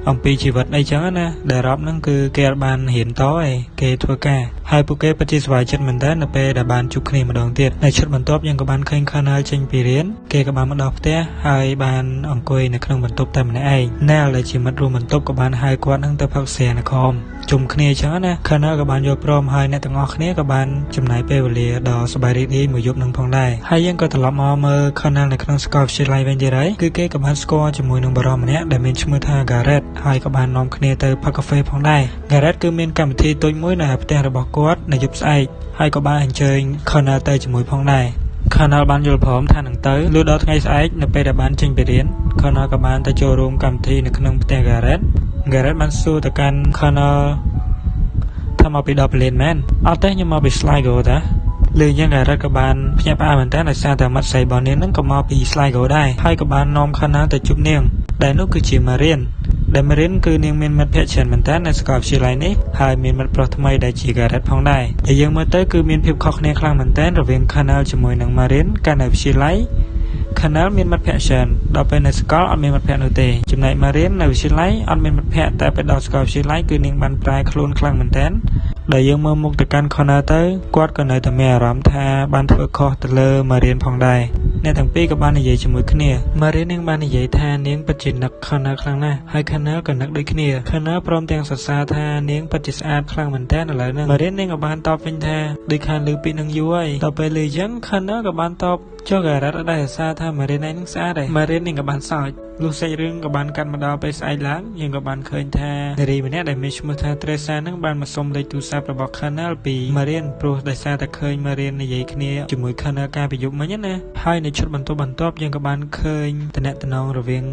អំពីជីវិតអីចឹងណាដែល Rob ហ្នឹងគឺគេអត់បានរៀនតឯងគេធ្វើការហើយពួកគេពិតជាសប្បាយចិត្តមែនតើនៅពេលដែលបានជួបគ្នាម្ដងទៀតនៅឈុតបន្ទាប់យើងក៏បានឃើញ Connor ចេញពីរៀនគេក៏បានមកដល់ផ្ទះហើយបានអង្គុយនៅក្នុងបន្ទប់តែម្នាក់ឯង Nell ដែលជាមិត្តរួមបន្ទប់ក៏បានហៅគាត់នឹងទៅផឹកស្រានៅក្រោម ជុំគ្នាអញ្ចឹងណា Connor ក៏បានយល់ព្រមហើយអ្នកទាំងអស់គ្នាក៏បានចំណាយពេលវេលាដ៏សប្បាយរីករាយមួយយប់នឹងផងដែរហើយយើងក៏ត្រឡប់មកមើល Connor នៅក្នុងសាកលវិទ្យាល័យវិញទៀតហើយគឺគេក៏បានស្គាល់ជាមួយនឹងបុរសម្នាក់ដែលមានឈ្មោះថា Garrett ហើយក៏បាននាំគ្នាទៅផឹកកាហ្វេផងដែរ Garrett គឺមានកម្មវិធីតូចមួយនៅផ្ទះរបស់គាត់នៅយប់ស្អែកហើយក៏បានអញ្ជើញ Connor ទៅជាមួយផងដែរ Connor បានយល់ព្រមថានឹងទៅលុះដល់ថ្ងៃស្អែកនៅពេលដែលបានចេញពីរៀន Connor ក៏បានទៅចូលរួមកម្មវិធីនៅក្នុងផ្ទះ Garrett Garrett បានសួរទៅកាន់ Connor ថាមកពី Dublin មែនអត់ទេខ្ញុំមកពី Sligo តាលើយ៉ាង Garrett ក៏បានភ្ញាក់ផ្អើលមែនតើដោយសារតែមិត្តស្រីរបស់នាងនឹងក៏មកពី Sligo ដែរហើយក៏បាននាំ Connor ទៅជួបនាងដែលនោះគឺជា Marion ដែល Marion គឺនាងមានមិត្តភក្តិច្រើនមែនតើនៅសាកលវិទ្យាល័យនេះហើយមានមិត្តប្រុសថ្មីដែលជា Garrett ផងដែរដែលយើងមើលទៅគឺមានភាពខុសគ្នាខ្លាំងមែនតើរវាង Connor ជាមួយនឹង Marion កាលនៅវិទ្យាល័យ Connor មានមិត្តភក្តិច្រើនដល់ពេលនៅសាកលអត់មានមិត្តភក្តិនោះទេចំណែក Marion នៅវិទ្យាល័យអត់មានមិត្តភក្តិតែពេលដល់សាកលវិទ្យាល័យគឺនាងបានប្រែខ្លួនខ្លាំងមែនទែនដែលយើងមើលមុខទៅកាន់ Connor ទៅគាត់ក៏នៅតែមានអារម្មណ៍ថាបានធ្វើខុសទៅលើ Marion ផងដែរអ្នកទាំងពីរក៏បាននិយាយជាមួយគ្នា Marion នាងបាននិយាយថានាងពិតជានឹក Connor ខ្លាំងណាស់ហើយ Connor ក៏នឹកដូចគ្នា Connor ព្រមទាំងសរសើរថានាងពិតជាស្អាតខ្លាំងមែនទែនឥឡូវហ្នឹង Marion នាងក៏បានតបវិញថាដូចខានឮពាក្យនឹងយូរហើយដល់ពេលឮចឹង Connor ក៏បានតបចុះ Garrett អត់ដែរសរសើរថា Marion ឯងនឹងស្អាតទេ Marion នាងក៏បានសើចលុះសាច់រឿងក៏បានកាត់មកដល់ពេលស្អែកឡើងយើងក៏បានឃើញថានារីម្នាក់ដែលមានឈ្មោះថា Teresa នឹងបានមកសុំលេខទូរស័ព្ទរបស់ Connor ពី Marion ព្រោះដោយសារតែឃើញ Marion និយាយគ្នាជាមួយ Connor កាលពីយប់មិញណាហើយនៅឈុតបន្ទាប់យើងក៏បានឃើញតំណងរវាង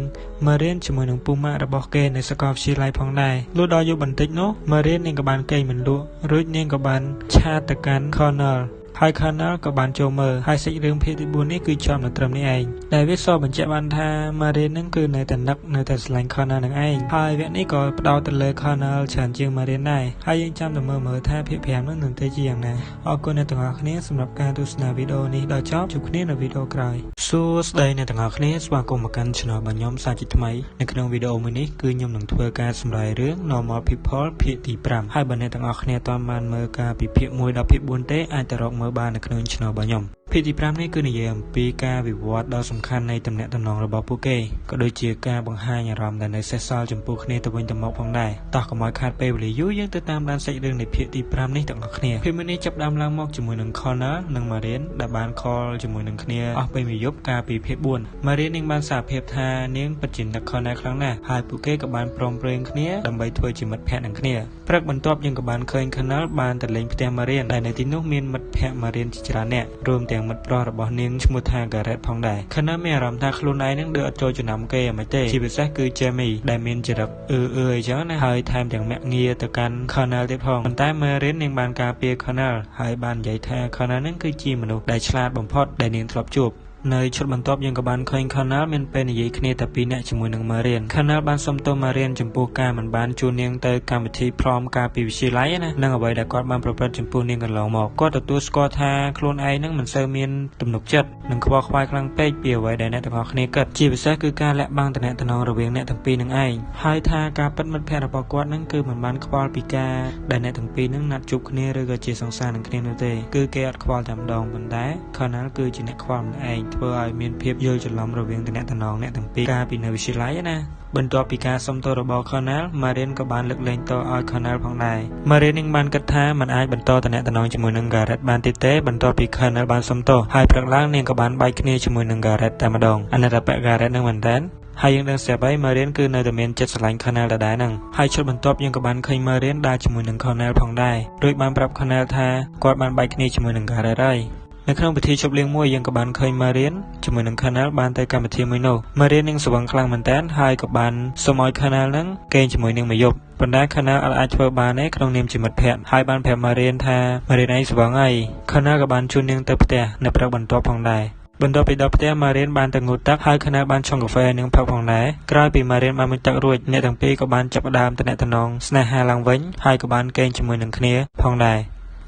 Marion ជាមួយនឹងពូម៉ាក់របស់គេនៅសាកលវិទ្យាល័យផងដែរលុះដល់យប់បន្តិចនោះ Marion នាងក៏បានកេងមិនលក់រួចនាងក៏បានឆាតទៅកាន់ Connor ហើយ Connor ក៏បានចូលមើលហើយសាច់រឿងភាគទី4នេះគឺចំនៅត្រឹមនេះឯងដែលវាសបញ្ជាក់បានថា Marion នឹងគឺនៅតែនឹកនៅតែស្រឡាញ់ Connor នឹងឯងហើយវគ្គនេះក៏ផ្ដោតទៅលើ Connor ច្រើនជាង Marion ដែរហើយយើងចាំតែមើលថាភាគ5នឹងនឹងទៅជាយ៉ាងណាអរគុណអ្នកទាំងអស់គ្នាសម្រាប់ការទស្សនាវីដេអូនេះដល់ចប់ជួបគ្នានៅវីដេអូក្រោយសួស្តីអ្នកទាំងអស់គ្នាស្វាគមន៍មកកាន់ Channel របស់ខ្ញុំសាជាថ្មីនៅក្នុងវីដេអូមួយនេះគឺខ្ញុំនឹងធ្វើការសម្រាយរឿង Normal People ភាគទី5ហើយបើអ្នកទាំងអស់គ្នាអត់បានមើលការពីភាគ1ដល់ភាគ4ទេអាចទៅរកមើលបាននៅក្នុង Channel របស់ខ្ញុំភាគទី5នេះគឺនិយាយអំពីការវិវត្តដ៏សំខាន់នៃទំនាក់ទំនងរបស់ពួកគេក៏ដូចជាការបង្ហាញអារម្មណ៍ដែលនៅសេសសល់ចំពោះគ្នាទៅវិញទៅមកផងដែរតោះកុំឲ្យខាតពេលវេលាយូរយើងទៅតាមដានសាច់រឿងនៃភាគទី5នេះទាំងអស់គ្នាភាគមួយនេះចាប់ផ្ដើមឡើងមកជាមួយនឹង Connor និង Marion ដែលបាន call ជាមួយនឹងគ្នាអស់ពេលមួយយប់កាលពីភាគ4 Marion នាងបានសារភាពថានាងពិតជានឹក Connor ខ្លាំងណាស់ហើយពួកគេក៏បានព្រមព្រៀងគ្នាដើម្បីធ្វើជាមិត្តភក្តិនឹងគ្នាព្រឹកបន្ទាប់យើងក៏បានឃើញ Connor បានទៅលេងផ្ទះ Marion ដែលនៅទីនោះមានមិត្តភក្តិ Marion ជាច្រើនអ្នករួមទាំងមិត្តប្រុសរបស់នាងឈ្មោះថា Garrett ផងដែរ Connor មានអារម្មណ៍ថាខ្លួនឯងនឹងដូចអត់ចូលចំណាំគេអ្ហ្មទេជាពិសេសគឺ Jamie ដែលមានចរិតអឺអញ្ចឹងណាហើយថែមទាំងមាក់ងាទៅកាន់ Connor ទៀតផងប៉ុន្តែ Marion នាងបានការពារ Connor ហើយបាននិយាយថា Connor នឹងគឺជាមនុស្សដែលឆ្លាតបំផុតដែលនាងធ្លាប់ជួបនៅឈុតបន្ទាប់យើងក៏បានឃើញ Connor មានពេលនិយាយគ្នាតែពីរនាក់ជាមួយនឹង Marion Connor បានសុំទោស Marion ចំពោះការមិនបានជួននាងទៅកម្មវិធី prom កាលពីវិទ្យាល័យណានិងអ្វីដែលគាត់បានប្រព្រឹត្តចំពោះនាងកន្លងមកគាត់ទទួលស្គាល់ថាខ្លួនឯងនឹងមិនសូវមានទំនុកចិត្តនិងខ្វល់ខ្វាយខ្លាំងពេកពីអ្វីដែលអ្នកទាំងអស់គ្នាគិតជាពិសេសគឺការលាក់បាំងទំនាក់ទំនងរវាងអ្នកទាំងពីរនឹងឯងហើយថាការពិតមិត្តភក្តិរបស់គាត់នឹងគឺមិនបានខ្វល់ពីការដែលអ្នកទាំងពីរនឹងណាត់ជួបគ្នាឬក៏ជាសង្សារនឹងគ្នានោះទេគឺគេអត់ខ្វល់តែម្ដងប៉ុន្តែ Connor គឺជាអ្នកខ្វល់ម្នាក់ឯងធ្វើឲ្យមានភាពយល់ច្រឡំរវាងទំនាក់ទំនងអ្នកទាំងពីរកាលពីនៅវិទ្យាល័យណាបន្ទាប់ពីការសុំទោសរបស់ Connor Marion ក៏បានលើកលែងទោសឲ្យ Connor ផងដែរ Marion នឹងបានគិតថាមិនអាចបន្តទំនាក់ទំនងជាមួយនឹង Garrett បានទៀតទេបន្ទាប់ពី Connor បានសុំទោសហើយព្រឹកឡើងនាងក៏បានបែកគ្នាជាមួយនឹង Garrett តែម្ដងអាណិតអាប៉ Garrett នឹងមែនតើហើយយើងដឹងស្រាប់ហើយ Marion គឺនៅតែមានចិត្តស្រឡាញ់ Connor ដដែលហ្នឹងហើយឈុតបន្ទាប់យើងក៏បានឃើញ Marion ដើរជាមួយនឹង Connor ផងដែររួចបានប្រាប់ Connor ថាគាត់បានបែកគ្នាជាមួយនឹង Garrett ហើយនៅក្នុងពិធីជប់លៀងមួយយើងក៏បានឃើញ Marion ជាមួយនឹង Connor បានទៅកម្មវិធីមួយនោះ Marion នឹងស្វឹងខ្លាំងមែនទែនហើយក៏បានសុំឲ្យ Connor នឹងគេងជាមួយនឹងមួយយប់ប៉ុន្តែ Connor អត់អាចធ្វើបានទេក្នុងនាមជាមិត្តភក្តិហើយបានប្រាប់ Marion ថា Marion ឯងស្វឹងហើយ Connor ក៏បានជូននាងទៅផ្ទះនៅព្រឹកបន្ទាប់ផងដែរបន្ទាប់ពីដល់ផ្ទះ Marion បានទៅងូតទឹកហើយ Connor បានឆុងកាហ្វេនិងផឹកផងដែរក្រោយពី Marion បានមុជទឹករួចអ្នកទាំងពីរក៏បានចាប់ផ្ដើមទំនាក់ទំនងស្នេហាឡើងវិញហើយក៏បានកេងជាមួយនឹងគ្នាផងដែរ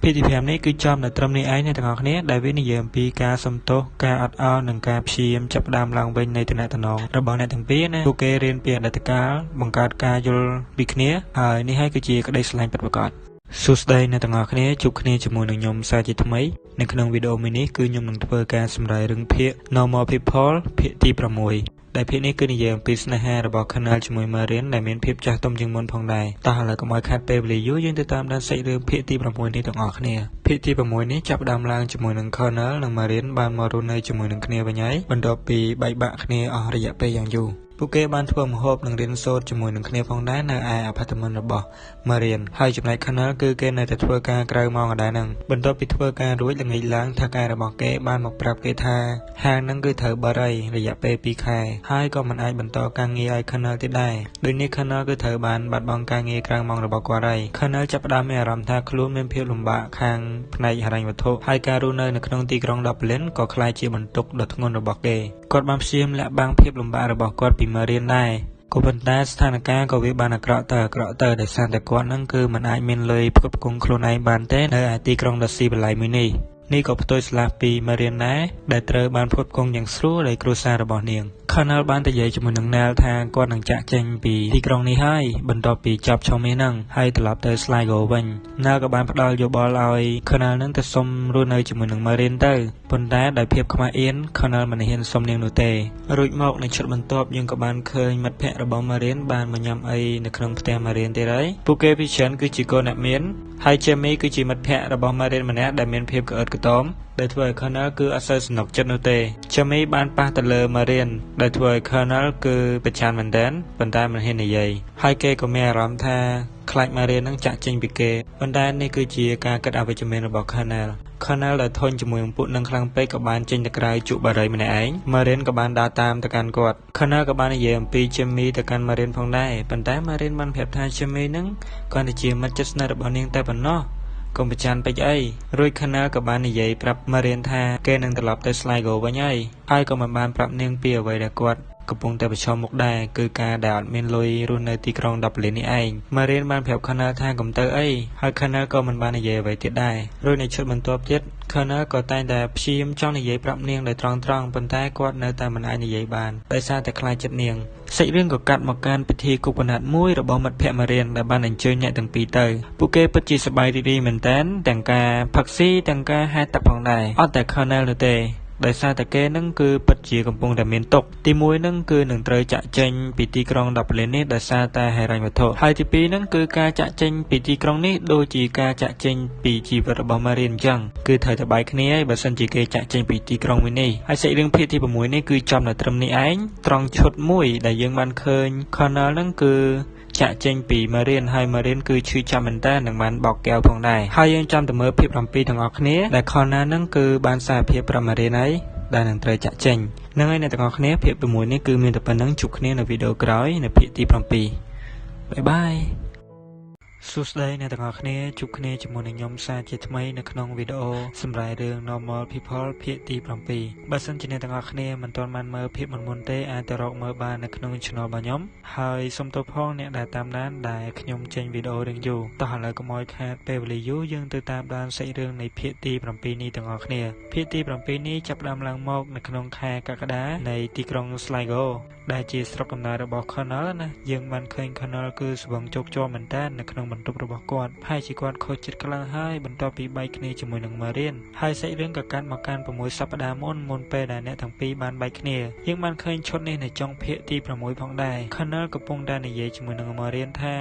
ភាគទី5នេះគឺចំនៅត្រឹមនេះឯងអ្នកទាំងអស់គ្នាដែលវានិយាយអំពីការសុំទោសការអត់ឱននិងការព្យាយាមចាប់ផ្ដើមឡើងវិញនៃទំនាក់ទំនងរបស់អ្នកទាំងពីរណាពួកគេរៀនពីអតីតកាលបង្កើតការយល់ពីគ្នាហើយនេះហើយគឺជាក្តីស្រឡាញ់ពិតប្រាកដសួស្តីអ្នកទាំងអស់គ្នាជួបគ្នាជាមួយនឹងខ្ញុំសាជាថ្មីនៅក្នុងវីដេអូមួយនេះគឺខ្ញុំនឹងធ្វើការសម្រាយរឿងភាគ Normal People ភាគទី6 ដែលភាគនេះគឺនិយាយអំពីស្នេហារបស់ Colonel ជាមួយ Marian ដែលមានភាពចាស់ទុំជាងមុនផងដែរតោះឥឡូវកុំឲ្យខាតពេលវេលាយូរយើងទៅតាមដានសាច់រឿងភាគទី6នេះទាំងអស់គ្នាភាគទី6នេះចាប់ផ្ដើមឡើងជាមួយនឹង Colonel និង Marian បានមករស់នៅជាមួយនឹងគ្នាវិញហើយបន្ទាប់ពីបែកបាក់គ្នាអស់រយៈពេលយ៉ាងយូរពួកគេបានធ្វើម្ហូបនិងរៀនសូត្រជាមួយនឹងគ្នាផងដែរនៅឯ apartment របស់ Marian ហើយចំណែក Colonel គឺគេនៅតែធ្វើការក្រៅម៉ោងដដែលហ្នឹងបន្ទាប់ពីធ្វើការរួចល្ងាចឡើងថៅកែរបស់គេបានមកប្រាប់គេថាហាងហ្នឹងគឺត្រូវបិទហើយរយៈពេល2ខែហើយក៏មិនអាចបន្តការងារឲ្យ Colonel ទៀតដែរដូចនេះ Colonel គឺត្រូវបានបាត់បង់ការងារក្រៅម៉ោងរបស់គាត់ហើយ Colonel ចាប់ផ្ដើមមានអារម្មណ៍ថាខ្លួនមានភាពលំបាកខាងផ្នែកហិរញ្ញវត្ថុហើយការរស់នៅក្នុងទីក្រុង Dublin ក៏ក្លាយជាបន្ទុកដ៏ធ្ងន់របស់គេគាត់បានព្យាយាមលាក់បាំងភាពលំបាករបស់គាត់ពី Marian ដែរក៏ប៉ុន្តែស្ថានភាពក៏វាបានអាក្រក់ទៅអាក្រក់ទៅដោយសារតែគាត់នឹងគឺមិនអាចមានលុយផ្គត់ផ្គង់ខ្លួនឯងបានទេនៅឯទីក្រុងដ៏ស៊ីវិល័យមួយនេះនេះក៏ផ្ទុយឆ្លាស់ពី Marian ដែរដែលត្រូវបានផ្គត់ផ្គង់យ៉ាងស្រួលដោយគ្រួសាររបស់នាង Colonel បាននិយាយជាមួយនឹង Nell ថាគាត់នឹងចាក់ចេញពីទីក្រុងនេះហើយបន្ទាប់ពីចប់ឆមាសហ្នឹងហើយត្រឡប់ទៅ Sligo វិញ Nell ក៏បានផ្ដល់យោបល់ឲ្យ Colonel នឹងទៅសុំរស់នៅជាមួយនឹង Marian ទៅប៉ុន្តែដោយភាពខ្មាស់អៀន Colonel មិនហ៊ានសុំនាងនោះទេរួចមកនៅឈុតបន្ទាប់យើងក៏បានឃើញមិត្តភ័ក្តិរបស់ Marian បានមកញ៉ាំអីនៅក្នុងផ្ទះ Marian ទៀតហើយពួកគេពីច្រើនគឺជាកូនអ្នកមានហើយ Jamie គឺជាមិត្តភ័ក្តិរបស់ Marian ម្នាក់ដែលមានភាពក្អិតក្តមដែលធ្វើឲ្យ Colonel គឺអត់សូវសំណុកចិត្តនោះទេ Jamie បានប៉ះទៅលើ Marian ដែលធ្វើឲ្យ Colonel គឺប្រឆាំងមែនទែនប៉ុន្តែមិនហ៊ាននិយាយហើយគេក៏មានអារម្មណ៍ថាខ្លាច Marian នឹងចាក់ចេញពីគេប៉ុន្តែនេះគឺជាការគិតអវិជ្ជមានរបស់ Colonel Colonel ដែលធុញជាមួយនឹងពួកនឹងខ្លាំងពេកក៏បានចេញទៅក្រៅជក់បារីម្នាក់ឯង Marian ក៏បានដើរតាមទៅកាន់គាត់ Colonel ក៏បាននិយាយអំពី Jamie ទៅកាន់ Marian ផងដែរប៉ុន្តែ Marian បានប្រាប់ថា Jamie នឹងគ្រាន់តែជាមិត្តជិតស្និទ្ធរបស់នាងតែប៉ុណ្ណោះកុំប្រច័នពេកអីរួច Colonel ក៏បាននិយាយប្រាប់ Marian ថាគេនឹងត្រឡប់ទៅ Sligo វិញហើយហើយក៏មិនបានប្រាប់នាងពីអ្វីដែលគាត់កំពុងតែប្រឈមមុខដែរគឺការដែលអត់មានលុយរស់នៅទីក្រុង Dublin នេះឯង Marian បានប្រាប់ Colonel ថាកុំទៅអីហើយ Colonel ក៏មិនបាននិយាយអ្វីទៀតដែររួចនៅឈុតបន្ទាប់ទៀត Colonel ក៏តែងតែព្យាយាមចង់និយាយប្រាប់នាងដោយត្រង់ៗប៉ុន្តែគាត់នៅតែមិនអាចនិយាយបានដោយសារតែខ្លាចចិត្តនាងសាច់រឿងក៏កាត់មកកាន់ពិធីគប់កណាត់មួយរបស់មិត្តភ័ក្តិ Marian ដែលបានអញ្ជើញអ្នកទាំងពីរទៅពួកគេពិតជាសប្បាយរីករាយមែនទែនទាំងការផឹកស៊ីទាំងការហែលទឹកផងដែរអត់តែ Colonel នោះទេដោយសារតែគេនឹងគឺពិតជាកំពុងតែមានទុក្ខទី1នឹងគឺនឹងត្រូវចាក់ចេញពីទីក្រុង Dublin នេះដោយសារតែហិរញ្ញវត្ថុហើយទី2នឹងគឺការចាក់ចេញពីទីក្រុងនេះដូចជាការចាក់ចេញពីជីវិតរបស់ Marian អញ្ចឹងគឺត្រូវតែបែកគ្នាហើយបើសិនជាគេចាក់ចេញពីទីក្រុងមួយនេះហើយសាច់រឿងភាគទី6នេះគឺចំនៅត្រឹមនេះឯងត្រង់ឈុតមួយដែលយើងបានឃើញ Colonel នឹងគឺចាក់ចេញពី Marian ហើយ Marian គឺឈឺចាប់មែនតើនឹងបានបោកកែវផងដែរហើយយើងចាំទៅមើលភាគ7ទាំងអស់គ្នាដែល Colonel នឹងគឺបានសារភាពប្រាប់ Marian ហើយដែលនឹងត្រូវចាក់ចេញហ្នឹងហើយអ្នកទាំងអស់គ្នាភាគ6នេះគឺមានតែប៉ុណ្្នឹងជួបគ្នានៅវីដេអូក្រោយនៅភាគទី7បាយបាយសួស្តីអ្នកទាំងអស់គ្នាជួបគ្នាជាមួយនឹងខ្ញុំសាជាថ្មីនៅក្នុងវីដេអូសម្រាប់រឿង Normal People ភាគទី7បើសិនជាអ្នកទាំងអស់គ្នាមិនទាន់បានមើលភាគមុនៗទេអាចទៅរកមើលបាននៅក្នុង Channel របស់ខ្ញុំហើយសូមទោសផងអ្នកដែលតាមដានដែលខ្ញុំចេញវីដេអូរឿងយូរតោះឥឡូវកុំឲ្យខាតពេលវេលាយូរយើងទៅតាមដានសាច់រឿងនៃភាគទី7នេះទាំងអស់គ្នាភាគទី7នេះចាប់ផ្ដើមឡើងមកនៅក្នុងខែកក្កដានៃទីក្រុង Sligo ដែលជាស្រុកកំណើតរបស់ Colonel ណាយើងបានឃើញ Colonel គឺស្វឹងជោគជាំមែនតើនៅក្នុងបន្ទប់របស់គាត់ប្រហែលជាគាត់ខូចចិត្តខ្លាំងហើយបន្ទាប់ពីបែកគ្នាជាមួយនឹង Marian ហើយសាច់រឿងក៏កាត់មកកាន់6សប្តាហ៍មុនពេលដែលអ្នកទាំងពីរបានបែកគ្នាយើងបានឃើញឈុតនេះនៅចុងភាគទី6ផងដែរ Colonel កំពុងតែនិយាយជាមួយនឹង Marian ថា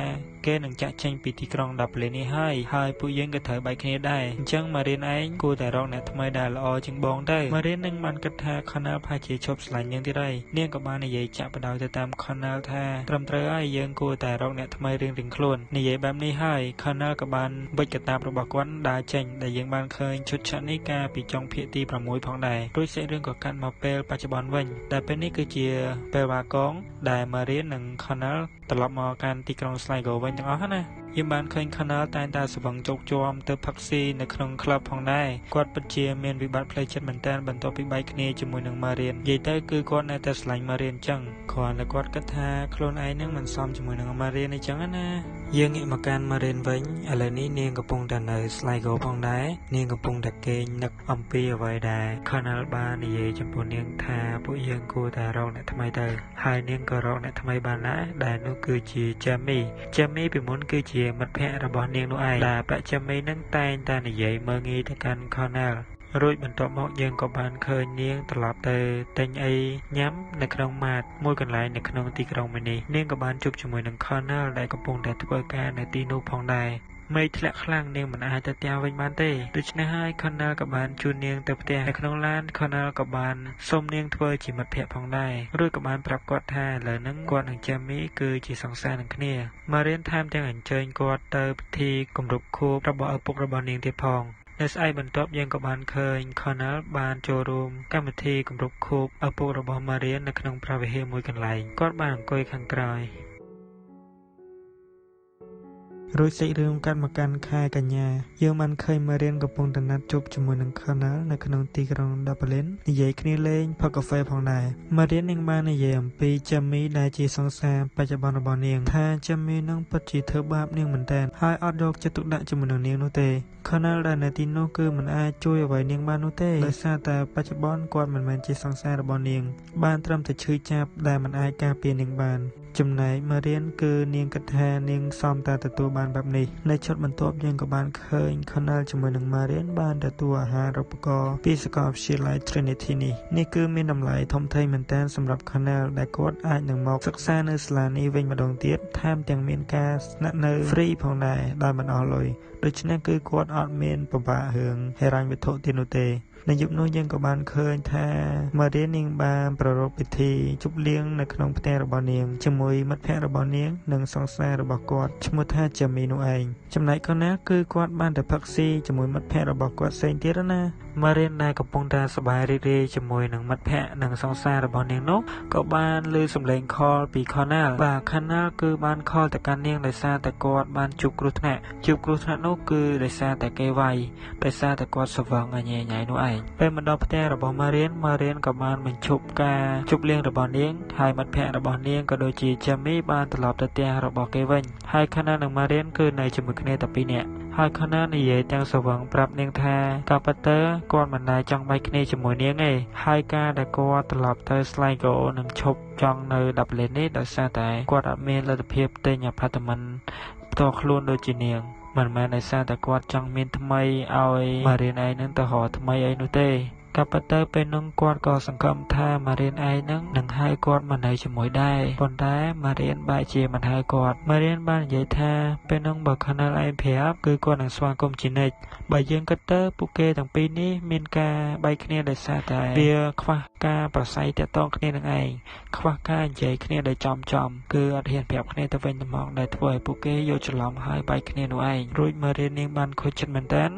គេនឹងចាក់ចេញពីទីក្រុង Dublin នេះហើយហើយពួកយើងក៏ត្រូវបែកគ្នាដែរអញ្ចឹង Marian ឯងគួរតែរកអ្នកថ្មីដែលល្អជាងបងទៅ Marian នឹងបានគិតថា Colonel ប្រហែលជាឈប់ស្រឡាញ់នាងទៀតហើយនាងក៏បាននិយាយចាក់បដោយទៅតាម Colonel ថាត្រឹមត្រូវហើយយើងគួរតែរកអ្នកថ្មីរៀងៗខ្លួននិយាយបែបនេះហើយ Colonel ក៏បានវិចកតាបរបស់គាត់ដើរចេញដែលយើងបានឃើញឈុតឆាកនេះកាលពីចុងភាគទី6ផងដែររួចសាច់រឿងក៏កាត់មកពេលបច្ចុប្បន្នវិញដែលពេលនេះគឺជាពេលវ៉ាកងដែល Marian និង Colonel ត្រឡប់មកកាន់ទីក្រុង Sligo វិញទាំងអស់ណាយើងបានឃើញ Colonel តែងតែស្វឹងជោគជាំទៅផឹកស៊ីនៅក្នុងក្លឹបផងដែរគាត់ពិតជាមានវិបត្តិផ្លូវចិត្តមែនទែនបន្ទាប់ពីបែកគ្នាជាមួយនឹង Marian និយាយទៅគឺគាត់នៅតែស្រឡាញ់ Marian អញ្ចឹងគ្រាន់តែគាត់គិតថាខ្លួនឯងនឹងមិនសមជាមួយនឹង Marian អញ្ចឹងណាយើងងាកមកកាន់ Marian វិញឥឡូវនេះនាងកំពុងតែនៅ Sligo ផងដែរនាងកំពុងតែគេងនឹកអំពីអ្វីដែល Colonel បាននិយាយចំពោះនាងថាពួកយើងគួរតែរកអ្នកថ្មីទៅហើយនាងក៏រកអ្នកថ្មីបានដែរដែលនោះគឺជា Jamie Jamie ពីមុនគឺជាមិត្តភ័ក្តិរបស់នាងនោះឯងដែលប្រាក់ Jamie នឹងតែងតែនិយាយមើលងាយទៅកាន់ Colonel រួចបន្ទាប់មកយើងក៏បានឃើញនាងត្រឡប់ទៅទិញអីញ៉ាំនៅក្នុងម៉ាតមួយកន្លែងនៅក្នុងទីក្រុងមួយនេះនាងក៏បានជួបជាមួយនឹង Connell ដែលកំពុងតែធ្វើការនៅទីនោះផងដែរមេឃធ្លាក់ខ្លាំងនាងមិនអាចទៅផ្ទះវិញបានទេដូច្នេះហើយ Connell ក៏បានជូននាងទៅផ្ទះនៅក្នុងឡាន Connell ក៏បានសុំនាងធ្វើជាមិត្តភក្តិផងដែររួចក៏បានប្រាប់គាត់ថាឥឡូវហ្នឹងគាត់និង Jamie គឺជាសង្សារនឹងគ្នា Marian ថែមទាំងអញ្ជើញគាត់ទៅពិធីគម្រប់ខួបរបស់ឪពុករបស់នាងទៀតផងនៅស្អែកបន្ទាប់យើងក៏បានឃើញ Connell បានចូលរួមកម្មវិធីគម្រប់ខួបឪពុករបស់ Marian នៅក្នុងព្រះវិហារមួយកន្លែងគាត់បានអង្គុយខាងក្រោយរួចសាច់រឿងកាត់មកកាន់ខែកញ្ញាយើងបានឃើញ Marian កំពុងតែណាត់ជួបជាមួយនឹង Connell នៅក្នុងទីក្រុង Dublin និយាយគ្នាលេងផឹកកាហ្វេផងដែរ Marian នឹងបាននិយាយអំពី Jamie ដែលជាសង្សារបច្ចុប្បន្នរបស់នាងថា Jamie នឹងពិតជាធ្វើបាបនាងមែនទែនហើយអត់យកចិត្តទុកដាក់ជាមួយនឹងនាងនោះទេ Connell ដែលនៅទីនោះគឺមិនអាចជួយអ្វីនាងបាននោះទេដោយសារតែបច្ចុប្បន្នគាត់មិនមែនជាសង្សាររបស់នាងបានត្រឹមតែឈឺចាប់ដែលមិនអាចការពារនាងបានចំណែក Marian គឺនាងគិតថានាងសមតែទទួលបានបែបនេះនៅឈុតបន្ទាប់យើងក៏បានឃើញ Connell ជាមួយនឹង Marian បានទទួលអាហារូបករណ៍ពីសាកលវិទ្យាល័យ Trinity នេះគឺមានតម្លៃធំធេងមែនទែនសម្រាប់ Connell ដែលគាត់អាចនឹងមកសិក្សានៅសាលានេះវិញម្ដងទៀតថែមទាំងមានការស្នាក់នៅ free ផងដែរដោយមិនអស់លុយដូច្នេះគឺគាត់អត់មានពិបាករឿងហិរញ្ញវត្ថុទៀតនោះទេនៅយប់នោះយើងក៏បានឃើញថា Marian នាងបានប្រារព្ធពិធីជប់លៀងនៅក្នុងផ្ទះរបស់នាងជាមួយមិត្តភក្តិរបស់នាងនិងសង្សាររបស់គាត់ឈ្មោះថា Jamie នោះឯងចំណែក Connell គឺគាត់បានទៅផឹកស៊ីជាមួយមិត្តភក្តិរបស់គាត់ផ្សេងទៀតណា Marian ដែលកំពុងតែសប្បាយរីករាយជាមួយនឹងមិត្តភក្តិនិងសង្សាររបស់នាងនោះក៏បានឮសំឡេងខលពី Connell បាទ Connell គឺបានខលទៅកាន់នាងដោយសារតែគាត់បានជួបគ្រោះថ្នាក់ជួបគ្រោះថ្នាក់នោះគឺដោយសារតែគេវាយដោយសារតែគាត់ស្វឹងញ៉ៃញ៉ៃនោះឯងពេលមកដល់ផ្ទះរបស់ Marian Marian ក៏បានបញ្ឈប់ការជប់លៀងរបស់នាងហើយមិត្តភក្តិរបស់នាងក៏ដូចជា Jamie បានត្រឡប់ទៅផ្ទះរបស់គេវិញហើយ Connell និង Marian គឺនៅជាមួយគ្នាតែពីរនាក់ហើយ Connell និយាយទាំងស្រវឹងប្រាប់នាងថាការពិតទៅគាត់មិនដែលចង់បែកគ្នាជាមួយនាងទេហើយការដែលគាត់ត្រឡប់ទៅ Sligo និងឈប់ចង់នៅ Dublin នេះដោយសារតែគាត់អត់មានលទ្ធភាពទិញអាផាតមិនផ្ទាល់ខ្លួនដូចជានាងមិនមែនដោយសារតែគាត់ចង់មានថ្មីឲ្យ Marian ឯងនឹងទៅរកថ្មីអីនោះទេក៏ប៉ុន្តែពេលនោះគាត់ក៏សង្ឃឹមថា Marian ឯងនឹងហៅគាត់មកនៅជាមួយដែរប៉ុន្តែ Marian បែរជាមិនហៅគាត់ Marian បាននិយាយថាពេលនោះបើ Connell ឯងប្រាប់គឺគាត់នឹងស្វាគមន៍ជានិច្ចបើយើងគិតទៅពួកគេទាំងពីរនេះមានការបែកគ្នាដោយសារតែវាខ្វះការប្រស័យទាក់ទងគ្នានឹងឯងខ្វះការនិយាយគ្នាដោយចំគឺអត់ហ៊ានប្រាប់គ្នាទៅវិញទៅមកដែលធ្វើឲ្យពួកគេយល់ច្រឡំហើយបែកគ្នានោះឯងរួច Marian នាងបានខូចចិត្តមែនទែន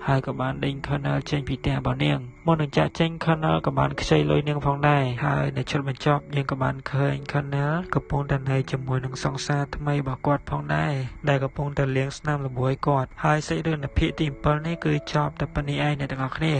ហើយក៏បានដេញ Connell ចេញពីផ្ទះរបស់នាងមុននឹងចាក់ចេញ Connell ក៏បានខ្ចីលុយនាងផងដែរហើយនៅជិតបញ្ចប់យើងក៏បានឃើញ Connell កំពុងតែនៅជាមួយនឹងសង្សារថ្មីរបស់គាត់ផងដែរដែលកំពុងតែលាងស្នាមល្បួយគាត់ហើយសាច់រឿងនៅភាគទី7នេះគឺចប់តែប៉ុណ្្នេះឯងអ្នកទាំងអស់គ្នា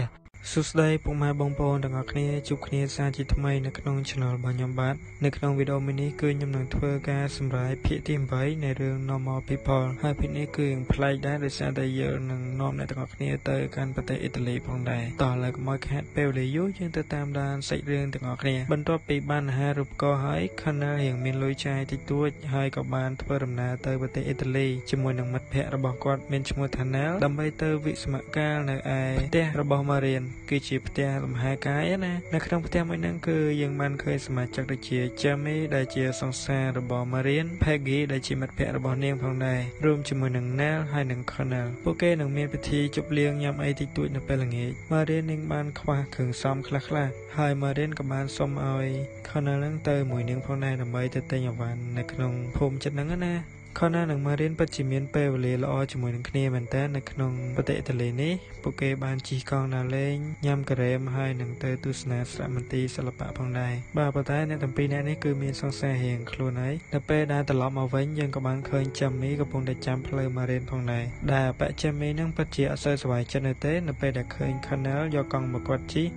សួស្តីពុកម៉ែបងប្អូនទាំងអស់គ្នាជួបគ្នាសាជាថ្មីនៅក្នុង Channel របស់ខ្ញុំបាទនៅក្នុងវីដេអូមួយនេះគឺខ្ញុំនឹងធ្វើការសម្រាយភាគទី8នៃរឿង Normal People ហើយភាគនេះគឺយ៉ាងប្លែកដែរដោយសារតែយើងនឹងនាំអ្នកទាំងអស់គ្នាទៅកាន់ប្រទេសអ៊ីតាលីផងដែរតោះឥឡូវកុំឲ្យខាតពេលវេលាយូរយើងទៅតាមដានសាច់រឿងទាំងអស់គ្នាបន្ទាប់ពីបានអាហារូបករណ៍ហើយ Connell រៀងមានលុយចាយតិចតួចហើយក៏បានធ្វើដំណើរទៅប្រទេសអ៊ីតាលីជាមួយនឹងមិត្តភក្តិរបស់គាត់មានឈ្មោះថា Nell ដើម្បីទៅវិស្មកាលនៅឯផ្ទះរបស់ Marian គឺជាផ្ទះលំហែកាយណានៅក្នុងផ្ទះមួយហ្នឹងគឺយើងបានឃើញសមាជិកដូចជា Jamie ដែលជាសង្សាររបស់ Marian Peggy ដែលជាមិត្តភក្តិរបស់នាងផងដែររួមជាមួយនឹង Nell ហើយនិង Connell ពួកគេនឹងមានពិធីជប់លៀងញ៉ាំអីតិចតួចនៅពេលល្ងាច Marian នាងបានខ្វះគ្រឿងផ្សំខ្លះៗហើយ Marian ក៏បានសុំឲ្យ Connell នឹងទៅមួយនាងផងដែរដើម្បីទៅទិញអីវ៉ាន់នៅក្នុងភូមិជិតហ្នឹងណា Connell និង Marian ពិតជាមានពេលវេលាល្អជាមួយនឹងគ្នាមែនទែននៅក្នុងប្រទេសអ៊ីតាលីនេះពួកគេបានជិះកង់ដើរលេងញ៉ាំការ៉េមហើយនឹងទៅទស្សនាសារមន្ទីរសិល្បៈផងដែរបាទប៉ុន្តែអ្នកទាំងពីរនាក់នេះគឺមានសង្សាររៀងខ្លួនហើយនៅពេលដែលត្រឡប់មកវិញយើងក៏បានឃើញ Jamie កំពុងតែចាំផ្លូវ Marian ផងដែរដែលអប Jamie នឹងពិតជាអត់សូវសប្បាយចិត្តនោះទេនៅពេលដែលឃើញ Connell យកកង់មកគាត់ជិះ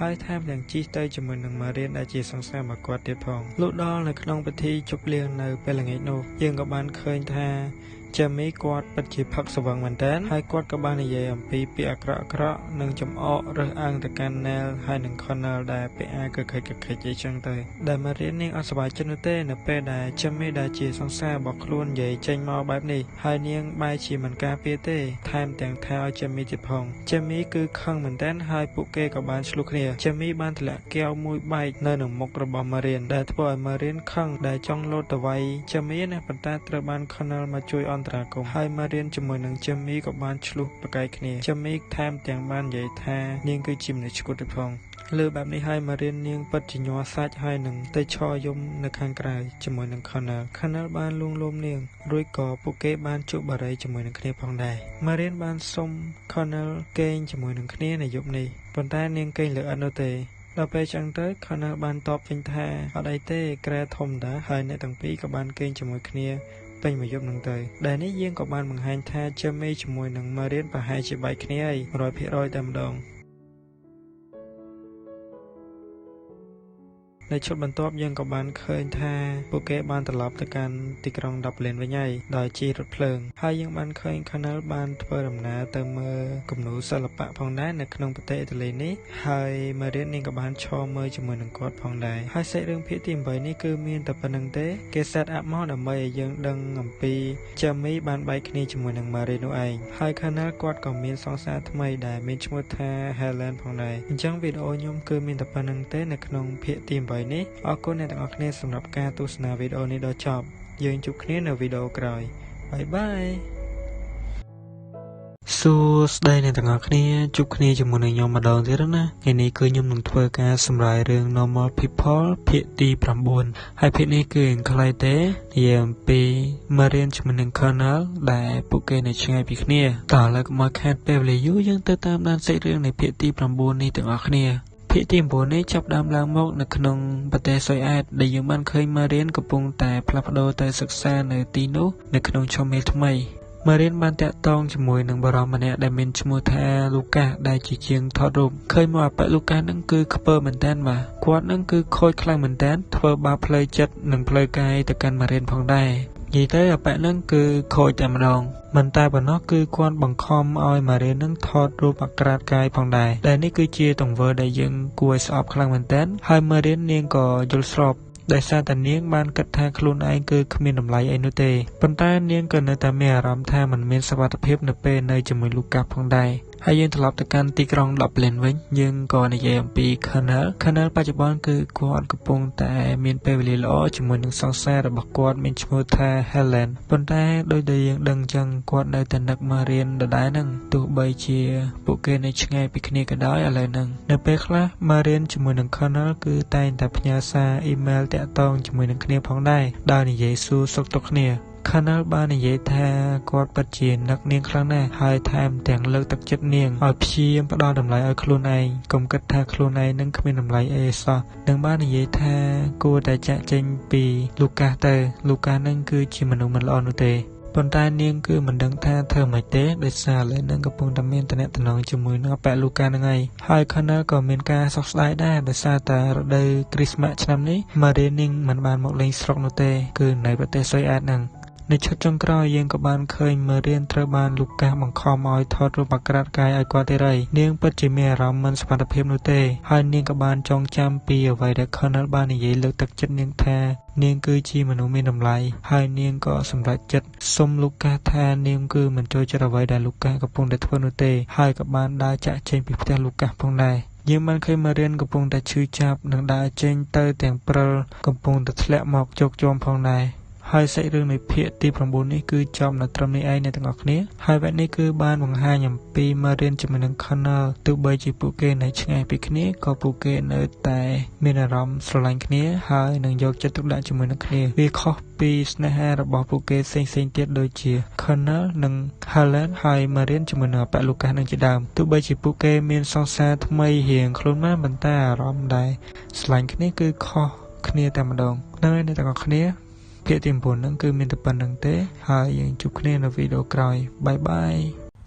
ហើយថែមទាំងជិះទៅជាមួយនឹង Marian ដែលជាសង្សាររបស់គាត់ទៀតផងលុះដល់នៅក្នុងពិធីជប់លៀងនៅពេលល្ងាចនោះយើងក៏បានឃើញថា Jamie គាត់ពិតជាផឹកស្រវឹងមែនទែនហើយគាត់ក៏បាននិយាយអំពីពាក្យអាក្រក់ៗនិងចំអករើសអើងទៅកាន់ Neil ហើយនិង Connell ដែលពាក់អាវកខិចកខិចអីចឹងទៅដែល Marian នាងអត់សប្បាយចិត្តនោះទេនៅពេលដែល Jamie ដែលជាសង្សាររបស់ខ្លួននិយាយចេញមកបែបនេះហើយនាងបែរជាមិនការពារទេថែមទាំងថាឲ្យ Jamie ទៀតផង Jamie គឺខឹងមែនទែនហើយពួកគេក៏បានឆ្លោះគ្នា Jamie បានទម្លាក់កែវមួយបែកនៅនឹងមុខរបស់ Marian ដែលធ្វើឲ្យ Marian ខឹងដែលចង់លោតទៅវាយ Jamie ណាប៉ុន្តែត្រូវបាន Connell មកជួយអន្តរាគមន៍ហើយ Marian ជាមួយនឹង Jamie ក៏បានឆ្លោះប្រកែកគ្នា Jamie ថែមទាំងបាននិយាយថានាងគឺជាមនុស្សឆ្កួតទៀតផងលើបែបនេះហើយ Marian នាងពិតជាញ័រសាច់ហើយនឹងទៅឈរយំនៅខាងក្រៅជាមួយនឹង Connell Connell បានលួងលោមនាងរួចក៏ពួកគេបានជក់បារីជាមួយនឹងគ្នាផងដែរ Marian បានសុំ Connell គេងជាមួយនឹងគ្នានៅយប់នេះប៉ុន្តែនាងគេងលើឥតនោះទេដល់ពេលចឹងទៅ Connell បានតបវិញថាអត់អីទេក្រែធំតាហើយអ្នកទាំងពីរក៏បានគេងជាមួយគ្នាពេញមួយយប់នឹងទៅដែលនេះយើងក៏បានបង្ហាញថា Jamie ជាមួយនឹង Marian ប្រហែលជាបែកគ្នាហើយ 100% តែម្ដងនៅឈុតបន្ទាប់យើងក៏បានឃើញថាពួកគេបានត្រឡប់ទៅកាន់ទីក្រុង Dublin វិញហើយដោយជិះរថភ្លើងហើយយើងបានឃើញ Connell បានធ្វើដំណើរទៅមើលគំនូរសិល្បៈផងដែរនៅក្នុងប្រទេសអ៊ីតាលីនេះហើយ Marian នាងក៏បានឈរមើលជាមួយនឹងគាត់ផងដែរហើយសាច់រឿងភាគទី8នេះគឺមានតែប៉ុណ្្នឹងទេគេ set up មកដើម្បីឲ្យយើងដឹងអំពី Jamie បានបែកគ្នាជាមួយនឹង Marian នោះឯងហើយ Connell គាត់ក៏មានសង្សារថ្មីដែលមានឈ្មោះថា Helen ផងដែរអញ្ចឹងវីដេអូខ្ញុំគឺមានតែប៉ុណ្្នឹងទេនៅក្នុងភាគទី8នេះអរគុណអ្នកទាំងអស់គ្នាសម្រាប់ការទស្សនាវីដេអូនេះដល់ចប់យើងជួបគ្នានៅវីដេអូក្រោយបាយបាយសួស្តីអ្នកទាំងអស់គ្នាជួបគ្នាជាមួយនឹងខ្ញុំម្ដងទៀតណាថ្ងៃនេះគឺខ្ញុំនឹងធ្វើការសម្រាយរឿង Normal People ភាគទី9ហើយភាគនេះគឺខ្លីទេនិយាយអំពី Marian ជាមួយនឹង Connell ដែលពួកគេនៅឆ្ងាយពីគ្នាតោះឥឡូវកុំឲ្យខាតពេលវេលាយូរយើងទៅតាមដានសាច់រឿងនៃភាគទី9នេះទាំងអស់គ្នាភាគទី9នេះចាប់ដើមឡើងមកនៅក្នុងប្រទេសស៊ុយអែតដែលយើងបានឃើញ Marian កំពុងតែផ្លាស់ប្ដូរទៅសិក្សានៅទីនោះនៅក្នុងឆមាសថ្មី Marian បានតាក់ទងជាមួយនឹងបុរសម្នាក់ដែលមានឈ្មោះថាលូកាសដែលជាជាងថតរូបឃើញមកអបិលូកាសនឹងគឺខ្ពើមែនតើបាទគាត់នឹងគឺខូចខ្លាំងមែនតើធ្វើបាបផ្លូវចិត្តនិងផ្លូវកាយទៅកាន់ Marian ផងដែរនិយាយទៅអបិនឹងគឺខូចតែម្ដងមិនតែប៉ុណ្ណោះគឺគាត់បង្ខំឲ្យ Marian នឹងថតរូបអាក្រាតកាយផងដែរដែលនេះគឺជាទង្វើដែលយើងគួរឲ្យស្អប់ខ្លាំងមែនទែនហើយ Marian នាងក៏យល់ស្របដោយសារតែនាងបានគិតថាខ្លួនឯងគឺគ្មានតម្លៃអីនោះទេប៉ុន្តែនាងក៏នៅតែមានអារម្មណ៍ថាមិនមានសុវត្ថិភាពនៅពេលនៅជាមួយលូកាសផងដែរហើយយើងត្រឡប់ទៅកាន់ទីក្រុង Dublin វិញយើងក៏និយាយអំពី Connell Connell បច្ចុប្បន្នគឺគាត់កំពុងតែមានពេលវេលាល្អជាមួយនឹងសង្សាររបស់គាត់មានឈ្មោះថា Helen ប៉ុន្តែដោយដែលយើងដឹងចឹងគាត់នៅតែនឹក Marian ដដែលហ្នឹងទោះបីជាពួកគេនៅឆ្ងាយពីគ្នាក៏ដោយឥឡូវហ្នឹងនៅពេលខ្លះ Marian ជាមួយនឹង Connell គឺតែងតែផ្ញើសារអ៊ីមែលតាក់ទងជាមួយនឹងគ្នាផងដែរដោយនិយាយសួរសុខទុក្ខគ្នា Connell បាននិយាយថាគាត់ពិតជានឹកនាងខ្លាំងណាស់ហើយថែមទាំងលើកទឹកចិត្តនាងឲ្យព្យាយាមផ្ដល់តម្លៃឲ្យខ្លួនឯងកុំគិតថាខ្លួនឯងនឹងគ្មានតម្លៃអីសោះនិងបាននិយាយថាគួរតែចាកចេញពីលូកាសទៅលូកាសនឹងគឺជាមនុស្សមិនល្អនោះទេប៉ុន្តែនាងគឺមិនដឹងថាធ្វើម៉េចទេដោយសារឥឡូវនឹងកំពុងតែមានតំណែងជាមួយនឹងអបិលូកានឹងឯងហើយ Connell ក៏មានការសោកស្ដាយដែរដោយសារតែរដូវគ្រីស្មាស់ឆ្នាំនេះ Marian នាងមិនបានមកលេងស្រុកនោះទេគឺនៅប្រទេសស៊ុយអែតហ្នឹងនៅឈុតចុងក្រោយយើងក៏បានឃើញ Marian ត្រូវបានលូកាសបង្ខំឲ្យថតរូបអាក្រាតកាយឲ្យគាត់ទៀតហើយនាងពិតជាមានអារម្មណ៍មិនសុវត្ថិភាពនោះទេហើយនាងក៏បានចងចាំពីអ្វីដែល Connell បាននិយាយលើកទឹកចិត្តនាងថានាងគឺជាមនុស្សមានតម្លៃហើយនាងក៏សម្រេចចិត្តសុំលូកាសថានាងគឺមិនចូលចិត្តអ្វីដែលលូកាសកំពុងតែធ្វើនោះទេហើយក៏បានដើរចាកចេញពីផ្ទះលូកាសផងដែរយើងបានឃើញ Marian កំពុងតែឈឺចាប់និងដើរចេញទៅទាំងព្រិលកំពុងតែធ្លាក់មកជោគជាំផងដែរហើយសាច់រឿងនៃភាគទី9នេះគឺចប់នៅត្រឹមនេះឯងអ្នកទាំងអស់គ្នាហើយវគ្គនេះគឺបានបង្ហាញអំពី Marian ជាមួយនឹង Connell ទោះបីជាពួកគេនៅឆ្ងាយពីគ្នាក៏ពួកគេនៅតែមានអារម្មណ៍ស្រឡាញ់គ្នាហើយនឹងយកចិត្តទុកដាក់ជាមួយនឹងគ្នាវាខុសពីស្នេហារបស់ពួកគេផ្សេងៗទៀតដូចជា Connell និង Helen ហើយ Marian ជាមួយនឹងអបិលូកាសនឹងជាដើមទោះបីជាពួកគេមានសង្សារថ្មីរៀងខ្លួនមកប៉ុន្តែអារម្មណ៍ដែលស្រឡាញ់គ្នាគឺខុសគ្នាតែម្ដងហ្នឹងហើយអ្នកទាំងអស់គ្នាភាគទី9ហ្នឹងគឺមានតែប៉ុណ្្នឹងទេហើយយើងជួបគ្នានៅវីដេអូក្រោយបាយបាយ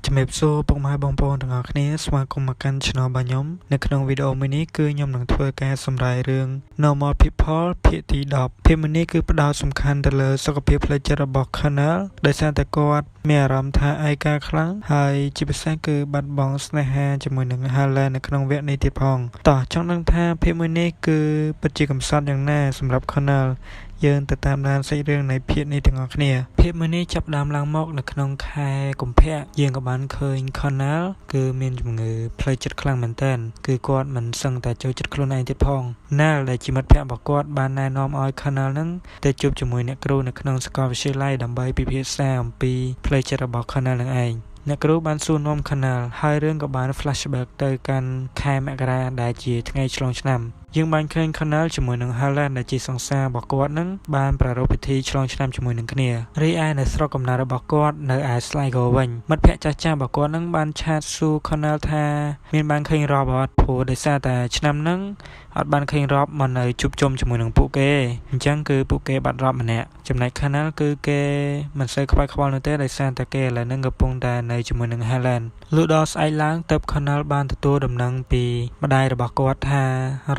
ជំរាបសួរពុកម៉ែបងប្អូនទាំងអស់គ្នាស្វាគមន៍មកកាន់ Channel របស់ខ្ញុំនៅក្នុងវីដេអូមួយនេះគឺខ្ញុំនឹងធ្វើការសម្រាយរឿង Normal People ភាគទី10ភាគមួយនេះគឺផ្ដោតសំខាន់ទៅលើសុខភាពផ្លូវចិត្តរបស់ Connell ដោយសារតែគាត់មានអារម្មណ៍ថាឯកាខ្លាំងហើយជាពិសេសគឺបាត់បង់ស្នេហាជាមួយនឹង Helen នៅក្នុងវគ្គនេះទៀតផងតោះចង់ដឹងថាភាគមួយនេះគឺពិតជាកំសត់យ៉ាងណាសម្រាប់ Connell យើងទៅតាមដានសាច់រឿងនៃភាគនេះទាំងអស់គ្នាភាគមួយនេះចាប់ផ្ដើមឡើងមកនៅក្នុងខែកុម្ភៈយើងក៏បានឃើញ Connell គឺមានជំងឺផ្លូវចិត្តខ្លាំងមែនទែនគឺគាត់មិនសឹងតែចូលចិត្តខ្លួនឯងទៀតផង Nell ដែលជាមិត្តភក្តិរបស់គាត់បានណែនាំឲ្យ Connell នឹងទៅជួបជាមួយអ្នកគ្រូនៅក្នុងសាកលវិទ្យាល័យដើម្បីពិភាក្សាអំពីផ្លូវចិត្តរបស់ Connell នឹងឯងអ្នកគ្រូបានសួរនាំ Connell ហើយរឿងក៏បាន flashback ទៅកាន់ខែមករាដែលជាថ្ងៃឆ្លងឆ្នាំយើងបានឃើញ Connell ជាមួយនឹង Helen ដែលជាសង្សាររបស់គាត់នឹងបានប្រារព្ធពិធីឆ្លងឆ្នាំជាមួយនឹងគ្នារីឯនៅស្រុកកំណើតរបស់គាត់នៅឯ Sligo វិញមិត្តភក្តិចាស់ៗរបស់គាត់នឹងបាន chat សួរ Connell ថាមានបានឃើញ Rob អត់ព្រោះដោយសារតែឆ្នាំហ្នឹងអត់បានឃើញ Rob មកនៅជួបជុំជាមួយនឹងពួកគេអញ្ចឹងគឺពួកគេបាត់ Rob ម្នាក់ចំណែក Connell គឺគេមិនសូវខ្វាយខ្វល់នោះទេដោយសារតែគេឥឡូវហ្នឹងកំពុងតែនៅជាមួយនឹង Helen លុះដល់ស្អែកឡើងទើប Connell បានទទួលដំណឹងពីម្ដាយរបស់គាត់ថា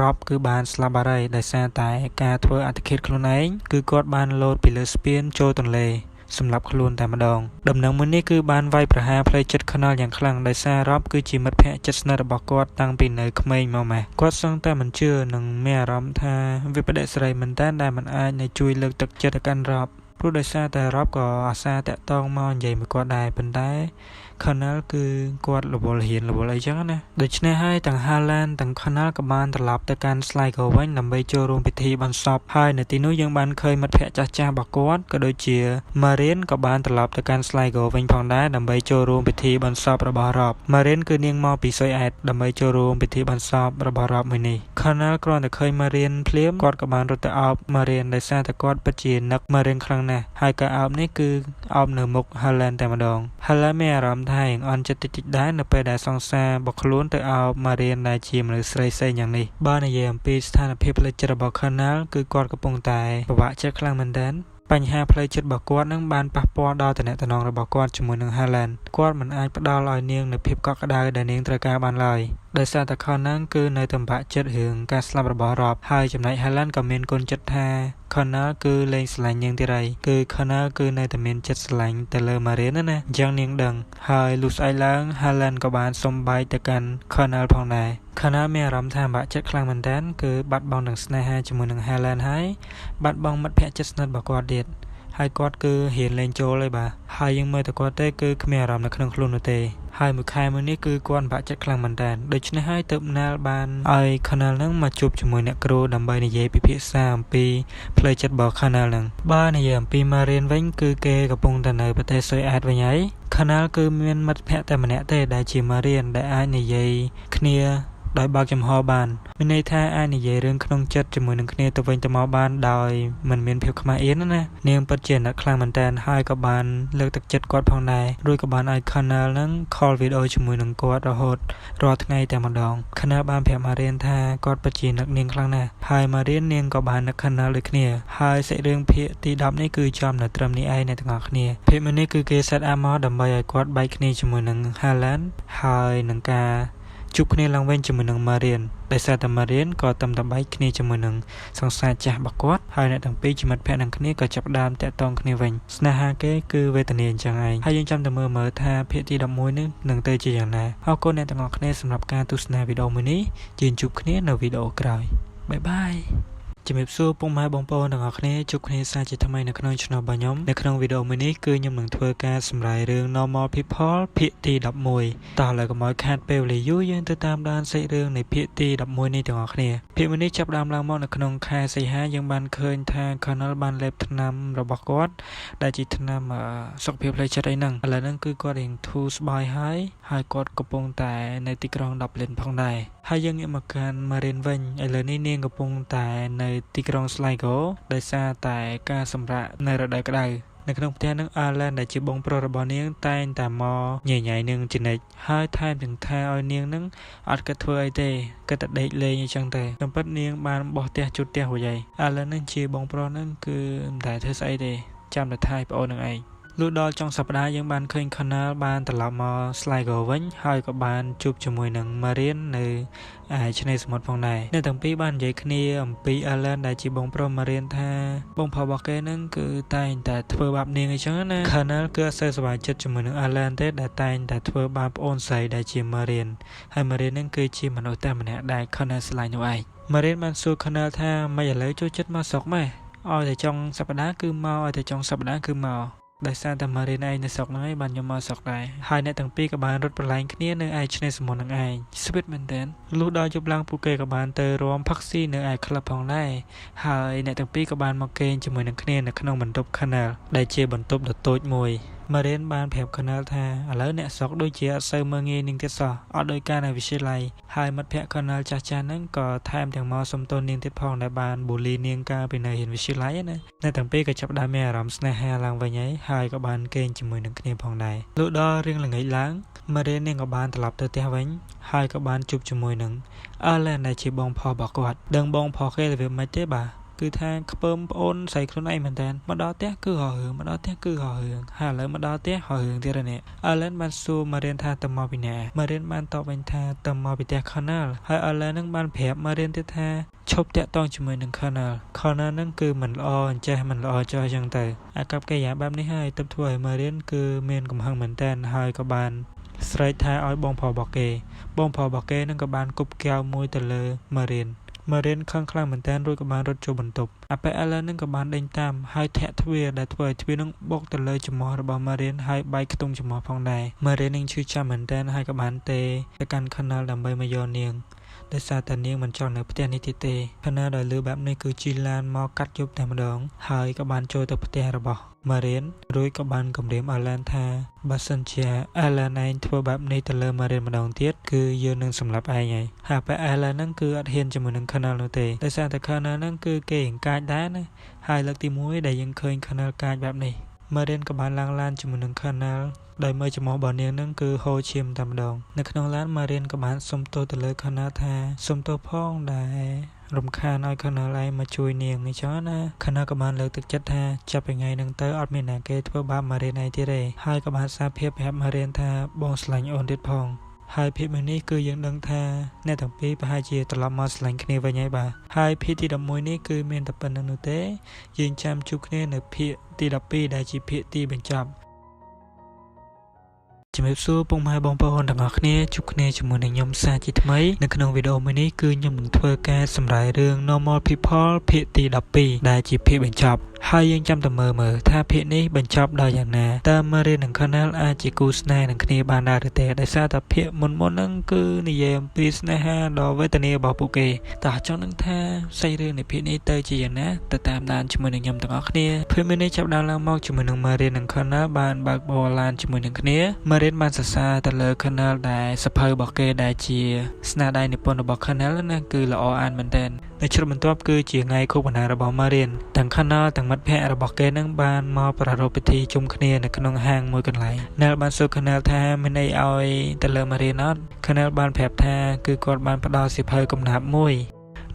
Rob គឺបានស្លាប់បាត់ហើយដោយសារតែការធ្វើអត្តឃាតខ្លួនឯងគឺគាត់បានលោតពីលើស្ពានចូលទន្លេសម្លាប់ខ្លួនតែម្ដងដំណឹងមួយនេះគឺបានវាយប្រហារផ្លូវចិត្ត Connell យ៉ាងខ្លាំងដោយសារ Rob គឺជាមិត្តភក្តិជិតស្និទ្ធរបស់គាត់តាំងពីនៅក្មេងមកម៉េះគាត់សឹងតែមិនជឿនិងមានអារម្មណ៍ថាវិបដិសេរីមែនតើដែលមិនអាចនៅជួយលើកទឹកចិត្តទៅកាន់ Rob ព្រោះដោយសារតែ Rob ក៏អាសាតាក់ទងមកនិយាយមួយគាត់ដែរប៉ុន្តែ Connell គឺគាត់រវល់រៀនរវល់អីចឹងណាដូច្នេះហើយទាំង Helen ទាំង Connell ក៏បានត្រឡប់ទៅកាន់ Sligo វិញដើម្បីចូលរួមពិធីបុណ្យសពហើយនៅទីនោះយើងបានឃើញមិត្តភក្តិចាស់ៗរបស់គាត់ក៏ដូចជា Marion ក៏បានត្រឡប់ទៅកាន់ Sligo វិញផងដែរដើម្បីចូលរួមពិធីបុណ្យសពរបស់ Rob Marion គឺនាងមកពីស៊ុយអែតដើម្បីចូលរួមពិធីបុណ្យសពរបស់ Rob មួយនេះ Connell គ្រាន់តែឃើញ Marion ភ្លាមគាត់ក៏បានរត់ទៅអោប Marion ដោយសារតែគាត់ពិតជានឹក Marion ខ្លាំងណាស់ហើយការអោបនេះគឺអោបនៅមុខ Helen តែម្ដង Helen មានអារម្មណ៍ថាយ៉ាងអន់ចិត្តតិចៗដែរនៅពេលដែលសង្សាររបស់ខ្លួនទៅអោប Marion ដែលជាមនុស្សស្រីផ្សេងយ៉ាងនេះបើនិយាយអំពីស្ថានភាពផ្លូវចិត្តរបស់ Connell គឺគាត់កំពុងតែពិបាកចិត្តខ្លាំងមែនទែនបញ្ហាផ្លូវចិត្តរបស់គាត់នឹងបានប៉ះពាល់ដល់ទំនាក់ទំនងរបស់គាត់ជាមួយនឹង Helen គាត់មិនអាចផ្ដល់ឲ្យនាងនូវភាពកក់ក្ដៅដែលនាងត្រូវការបានឡើយដោយសារតែ Connell គឺនៅតែបាក់ចិត្តរឿងការស្លាប់របស់ Rob ហើយចំណែក Helen ក៏មានកូនចិត្តថា Connell គឺលែងស្រឡាញ់នាងទៀតហើយគឺ Connell គឺនៅតែមានចិត្តស្រឡាញ់ទៅលើ Marion ណាអញ្ចឹងនាងដឹងហើយលុះស្អែកឡើង Helen ក៏បានសុំបែកទៅកាន់ Connell ផងដែរ Connell មានអារម្មណ៍ថាបាក់ចិត្តខ្លាំងមែនទែនគឺបាត់បង់នឹងស្នេហាជាមួយនឹង Helen ហើយបាត់បង់មិត្តភក្តិជិតស្និទ្ធរបស់គាត់ទៀតហើយគាត់គឺរៀនលេងចូលហើយបាទហើយយើងមើលតែគាត់ទេគឺគ្មានអារម្មណ៍នៅក្នុងខ្លួននោះទេហើយមួយខែមួយនេះគឺគាត់បាក់ចិត្តខ្លាំងមែនតើដូច្នេះហើយទើប Nell បានឲ្យ Connell នឹងមកជួបជាមួយអ្នកគ្រូដើម្បីនិយាយពិភាក្សាអំពីផ្លូវចិត្តរបស់ Connell នឹងបើនិយាយអំពី Marion វិញគឺគេកំពុងតែនៅប្រទេសស៊ុយអែតវិញហើយ Connell គឺមានមិត្តភក្តិតែម្នាក់ទេដែលជា Marion ដែលអាចនិយាយគ្នាដោយបើកចំហបានមានន័យថាអាចនិយាយរឿងក្នុងចិត្តជាមួយនឹងគ្នាទៅវិញទៅមកបានដោយមិនមានភាពខ្មាស់អៀនណានាងពិតជាអាណិតខ្លាំងមែនតើហើយក៏បានលើកទឹកចិត្តគាត់ផងដែររួចក៏បានឲ្យ Connell នឹង call video ជាមួយនឹងគាត់រហូតរាល់ថ្ងៃតែម្ដង Connell បានប្រាប់ Marion ថាគាត់ពិតជានឹកនាងខ្លាំងណាស់ហើយ Marion នាងក៏បាននឹក Connell ដូចគ្នាហើយសាច់រឿងភាគទី10នេះគឺចំនៅត្រឹមនេះឯងអ្នកទាំងអស់គ្នាភាគមួយនេះគឺគេ set up មកដើម្បីឲ្យគាត់បែកគ្នាជាមួយនឹង Helen ហើយនឹងការជួបគ្នាឡើងវិញជាមួយនឹង Marion ដោយសារតែ Marion ក៏តំតែបែកគ្នាជាមួយនឹងសង្សារចាស់របស់គាត់ហើយអ្នកទាំងពីរជាមិត្តភក្តិនឹងគ្នាក៏ចាប់ផ្ដើមតាក់ទងគ្នាវិញស្នេហាគេគឺវេទនាអញ្ចឹងឯងហើយយើងចាំតែមើលមើលថាភាគទី11នេះនឹងទៅជាយ៉ាងណាអរគុណអ្នកទាំងអស់គ្នាសម្រាប់ការទស្សនាវីដេអូមួយនេះយើងជួបគ្នានៅវីដេអូក្រោយ bye bye ជំរាបសួរពុកម៉ែបងប្អូនទាំងអស់គ្នាជួបគ្នាសាជាថ្មីនៅក្នុង Channel របស់ខ្ញុំនៅក្នុងវីដេអូមួយនេះគឺខ្ញុំនឹងធ្វើការសម្រាយរឿង Normal People ភាគទី11តោះឥឡូវកុំឲ្យខាតពេលវេលាយូរយើងទៅតាមដានសាច់រឿងនៃភាគទី11នេះទាំងអស់គ្នាភាគមួយនេះចាប់ផ្ដើមឡើងមកនៅក្នុងខែសីហាយើងបានឃើញថា Connell បានលេបថ្នាំរបស់គាត់ដែលជាថ្នាំសុខភាពផ្លូវចិត្តអីហ្នឹងឥឡូវហ្នឹងគឺគាត់រៀងធូរស្បើយហើយហើយគាត់កំពុងតែនៅទីក្រុង Dublin ផងដែរហើយយើងងាកមកកាន់ Marion វិញឥឡូវនេះនាងកំពុងតែនៅទីក្រុង Sligo ដោយសារតែការសម្រាកនៅរដូវក្តៅនៅក្នុងផ្ទះនឹង Alan ដែលជាបងប្រុសរបស់នាងតែងតែមកញញ៉ៃនាងជានិច្ចហើយថែមទាំងថាឲ្យនាងនឹងអត់គិតធ្វើអីទេគិតតែដេកលេងអីចឹងទេតាមពិតនាងបានបោះផ្ទះជូតផ្ទះរួចហើយ Alan នឹងជាបងប្រុសនឹងគឺមិនដែលធ្វើស្អីទេចាំតែថែប្អូននឹងឯង លុះដល់ចុងសប្តាហ៍យើងបានឃើញ Connell បានត្រឡប់មក Sligo វិញហើយក៏បានជួបជាមួយនឹង Marian នៅឯឆ្នេរសមុទ្រផងដែរអ្នកទាំងពីរបាននិយាយគ្នាអំពី Alan ដែលជាបងប្រុស Marian ថាបងប្រុសរបស់គេនឹងគឺតែងតែធ្វើបាបនាងអីចឹងណា Connell គឺអត់សូវសប្បាយចិត្តជាមួយនឹង Alan ទេដែលតែងតែធ្វើបាបប្អូនស្រីដែលជា Marian ហើយ Marian នឹងគឺជាមនុស្សតែម្នាក់ដែល Connell ស្រឡាញ់នោះឯង។ Marian បានសួរ Connell ថាមិនឥឡូវចូលចិត្តមកស្រុកម៉េះឲ្យតែចុងសប្តាហ៍គឺមកឲ្យតែចុងសប្តាហ៍គឺមកដោយសារតែម៉ារីនឯងនៅស្រុកហ្នឹងឯងបានខ្ញុំមកស្រុកដែរហើយអ្នកទាំងពីរក៏បានរត់ប្រឡែងគ្នានៅឯឆ្នេរសមុទ្រហ្នឹងឯង sweet មែនទែនលុះដល់យប់ឡើងពួកគេក៏បានទៅរាំផឹកស៊ីនៅឯក្លឹបផងដែរហើយអ្នកទាំងពីរក៏បានមកគេងជាមួយនឹងគ្នានៅក្នុងបន្ទប់ Connell ដែលជាបន្ទប់ដ៏តូចមួយម៉ារីនបានប្រាប់ Connell ថាឥឡូវអ្នកស្រុកដូចជាអត់សូវមើលងាយនាងទៀតសោះអត់ដូចកាលនៅវិទ្យាល័យហើយមិត្តភក្តិ Connell ចាស់ៗហ្នឹងក៏ថែមទាំងមកសុំទោសនាងទៀតផងដែលបានបូលីនាងកាលពីនៅរៀនវិទ្យាល័យណាអ្នកទាំងពីរក៏ចាប់ផ្ដើមមានអារម្មណ៍ស្នេហាឡើងវិញហើយហើយក៏បានគេងជាមួយនឹងគ្នាផងដែរលុះដល់រៀងល្ងាចឡើងម៉ារីននាងក៏បានត្រឡប់ទៅផ្ទះវិញហើយក៏បានជួបជាមួយនឹង Alan ដែលជាបងប្រុសរបស់គាត់ដឹងបងប្រុសគេរបៀបម៉េចទេបាទគឺថាខ្ពើមប្អូនស្រីខ្លួនឯងមែនតើមកដល់ផ្ទះគឺរករឿងមកដល់ផ្ទះគឺរករឿងហើយឥឡូវមកដល់ផ្ទះរករឿងទៀតហើយនេះ Alan បានសួរម៉ារៀនថាទៅមកពីណាម៉ារៀនបានតបវិញថាទៅមកពីផ្ទះ Connell ហើយ Alan នឹងបានប្រាប់ម៉ារៀនទៀតថាឈប់តាក់ទងជាមួយនឹង Connell Connell នឹងគឺមិនល្អអញ្ចេះមិនល្អចោះអញ្ចឹងទៅអាកប្បកិរិយាបែបនេះហើយទើបធ្វើឲ្យម៉ារៀនគឺមានកំហឹងមែនតើហើយក៏បានស្រែកថាឲ្យបងប្រុសរបស់គេបងប្រុសរបស់គេនឹងក៏បានគប់កែវមួយទៅលើម៉ារៀនម៉ារៀនខឹងខ្លាំងមែនទែនរួចក៏បានរត់ចូលបន្ទប់អាប៉ែអាឡែននឹងក៏បានដេញតាមហើយធាក់ទ្វារដែលធ្វើឲ្យទ្វារនឹងបុកទៅលើច្រមុះរបស់ម៉ារៀនហើយបែកខ្ទង់ច្រមុះផងដែរម៉ារៀននឹងឈឺចាំមែនទែនហើយក៏បានទេទៅកាន់ Connell ដើម្បីមកយកនាងដោយសារតែនាងមិនចង់នៅផ្ទះនេះទៀតទេ Connell ដែលលឺបែបនេះគឺជិះឡានមកកាត់យប់តែម្ដងហើយក៏បានចូលទៅផ្ទះរបស់ម៉ារៀនរួចក៏បានគំរាមអាឡែនថាបើសិនជាអាឡែនឯងធ្វើបែបនេះទៅលើម៉ារៀនម្ដងទៀតគឺយើងនឹងសម្លាប់ឯងហើយហើយពេលអាឡែនហ្នឹងគឺអត់ហ៊ានជាមួយនឹង Connell នោះទេដោយសារតែ Connell ហ្នឹងគឺគេអង្កាចដែរណាហើយលើកទី1ដែលយើងឃើញ Connell កាចបែបនេះម៉ារៀនក៏បានឡើងឡានជាមួយនឹង Connell ដោយមើលច្រមុះរបស់នាងនឹងគឺហូរឈាមតែម្ដងនៅក្នុងឡានម៉ារៀនក៏បានសុំទោសទៅលើ Connell ថាសុំទោសផងដែលរំខានឲ្យ Connell ឯងមកជួយនាងអញ្ចឹងណា Connell ក៏បានលើកទឹកចិត្តថាចាប់ពីថ្ងៃហ្នឹងទៅអត់មានណាគេធ្វើបាបម៉ារៀនឯងទៀតទេហើយក៏បានសារភាពប្រាប់ម៉ារៀនថាបងស្រឡាញ់អូនទៀតផងហើយភាពមួយនេះគឺយើងដឹងថាអ្នកទាំងពីរប្រហែលជាត្រឡប់មកស្រឡាញ់គ្នាវិញហើយបាទហើយភាគទី11នេះគឺមានតែប៉ុណ្្នឹងនោះទេយើងចាំជួបគ្នានៅភាគទី12ដែលជាភាគទីបញ្ចប់ជំរាបសួរពុកម៉ែបងប្អូនទាំងអស់គ្នាជួបគ្នាជាមួយនឹងខ្ញុំសាជាថ្មីនៅក្នុងវីដេអូមួយនេះគឺខ្ញុំនឹងធ្វើការសម្រាយរឿង Normal People ភាគទី12ដែលជាភាគបញ្ចប់ហើយយើងចាំតែមើលមើលថាភាគនេះបញ្ចប់ដោយយ៉ាងណាតើ Marie និង Connell អាចជាគូស្នេហ៍នឹងគ្នាបានដែរឬទេដោយសារតែភាគមុនមុនហ្នឹងគឺនិយាយអំពីស្នេហាដ៏វេទនារបស់ពួកគេតោះចង់នឹងថាសាច់រឿងនៃភាគនេះទៅជាយ៉ាងណាទៅតាមដានជាមួយនឹងខ្ញុំទាំងអស់គ្នាភាគនេះចាប់ដើមឡើងមកជាមួយនឹង Marie និង Connell បានបើកបរឡានជាមួយនឹងគ្នា Marie បានសរសើរទៅលើ Connell ដែលសភៅរបស់គេដែលជាស្នាដៃនិពន្ធរបស់ Connell ណាគឺល្អអានមែនទែននៅជ្រុំបន្ទាប់គឺជាថ្ងៃខួបកំណើតរបស់ Marian ទាំង Connell ទាំងមិត្តភ័ក្តិរបស់គេនឹងបានមកប្រារព្ធពិធីជុំគ្នានៅក្នុងហាងមួយកន្លែង Nell បានសួរ Connell ថាមានអីឲ្យទៅលើ Marian អត់ Connell បានប្រាប់ថាគឺគាត់បានផ្ដល់សៀវភៅកំណាព្យមួយ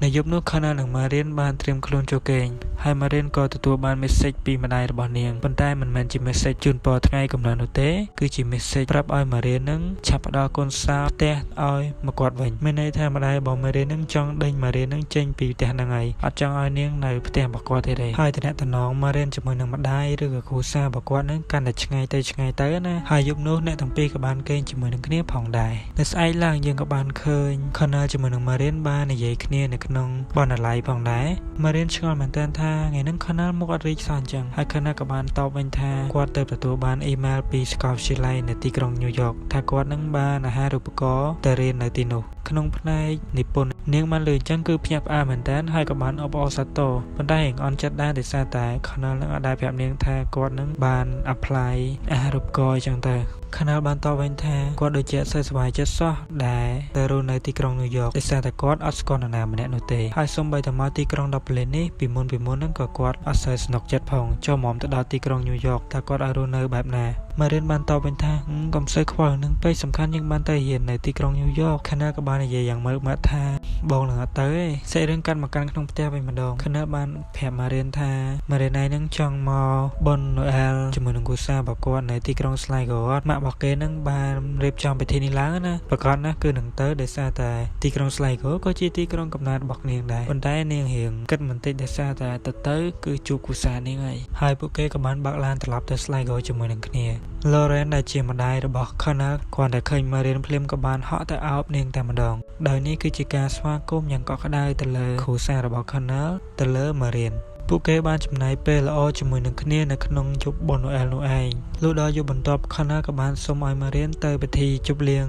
នៅយប់នោះ Connell និង Marian បានត្រៀមខ្លួនចូលគេងហើយ Marian ក៏ទទួលបាន message ពីម្ដាយរបស់នាងប៉ុន្តែមិនមែនជា message ជូនពរថ្ងៃកំណើតនោះទេគឺជា message ប្រាប់ឲ្យ Marian នឹងឆាប់ផ្ដល់កូនសោផ្ទះឲ្យមកគាត់វិញមានន័យថាម្ដាយរបស់ Marian នឹងចង់ដេញ Marian នឹងចេញពីផ្ទះហ្នឹងហើយអត់ចង់ឲ្យនាងនៅផ្ទះរបស់គាត់ទេទេហើយតំណង Marian ជាមួយនឹងម្ដាយឬក៏គ្រួសាររបស់គាត់នឹងកាន់តែឆ្ងាយទៅឆ្ងាយទៅណាហើយយប់នោះអ្នកទាំងពីរក៏បានគេងជាមួយនឹងគ្នាផងដែរនៅស្អែកឡើងយើងក៏បានឃើញ Connell ជាមួយនឹង Marian បាននិយាយគ្នានៅក្នុងបណ្ណាល័យផងដែរ Marian ឆ្ងល់មែនទែនថាថ្ងៃហ្នឹង Connell មុខអត់រីកសោះអញ្ចឹងហើយ Connell ក៏បានតបវិញថាគាត់ទៅទទួលបានអ៊ីមែលពីសាកលវិទ្យាល័យនៅទីក្រុងញូវយ៉កថាគាត់នឹងបានអាហារូបករណ៍ទៅរៀននៅទីនោះក្នុងផ្នែកនិពន្ធនាងបានលើអញ្ចឹងគឺភ្ញាក់ផ្អើលមែនទែនហើយក៏បានអបអរសាទរប៉ុន្តែរៀងអន់ចិត្តដែរដោយសារតែ Connell នឹងអត់ដែលប្រាប់នាងថាគាត់នឹងបាន apply អាហារូបករណ៍អញ្ចឹងទៅ Connell បានតបវិញថាគាត់ដូចជាអត់សូវសប្បាយចិត្តសោះដែលទៅរស់នៅទីក្រុងញូវយ៉កដោយសារតែគាត់អត់ស្គាល់នរណាម្នាក់នោះទេហើយសូម្បីតែមកទីក្រុង Dublin នេះពីមុនពីមុនហ្នឹងក៏គាត់អត់សូវស្នុកចិត្តផងចូលមកទៅដល់ទីក្រុងញូវយ៉កតើគាត់ឲ្យរស់នៅបែបណា Marian បានតបវិញថាកុំសូវខ្វល់នឹងពេកសំខាន់យើងបានទៅរៀននៅទីក្រុងញូវយ៉ក Connor ក៏បាននិយាយយ៉ាងមើកម៉ាត់ថាបងនឹងអត់ទៅទេសាច់រឿងកាត់មកកាន់ក្នុងផ្ទះវិញម្ដង Connor បានប្រាប់ Marian ថា Marian ឯងនឹងចង់មកបុណ្យណូអែលជាមួយនឹងគ្រួសាររបស់គាត់នៅទីក្រុង Sligo អត់ម៉ាក់របស់គេនឹងបានរៀបចំពិធីនេះឡើងណាប្រកាសណាស់គឺនឹងទៅដោយសារតែទីក្រុង Sligo ក៏ជាទីក្រុងកំណើតរបស់នាងដែរប៉ុន្តែនាងរៀងគិតបន្តិចដោយសារតែទៅទៅគឺជួបគ្រួសារនាងហើយហើយពួកគេក៏បានបើកឡានត្រឡប់ទៅ Sligo ជាមួយនឹងគ្នា Lauren ដែលជាម្ដាយរបស់ Connor គ្រាន់តែឃើញ Marian ភ្លាមក៏បានហក់ទៅអោបនាងតែម្ដងដោយនេះគឺជាការស្វាគមន៍យ៉ាងកក់ក្ដៅទៅលើគ្រួសាររបស់ Connor ទៅលើ Marian ពួកគេបានចំណាយពេលល្អជាមួយនឹងគ្នានៅក្នុងយប់បុណ្យណូអែលនោះឯងលុះដល់យប់បន្ទាប់ Connor ក៏បានសុំឲ្យ Marian ទៅពិធីជប់លៀង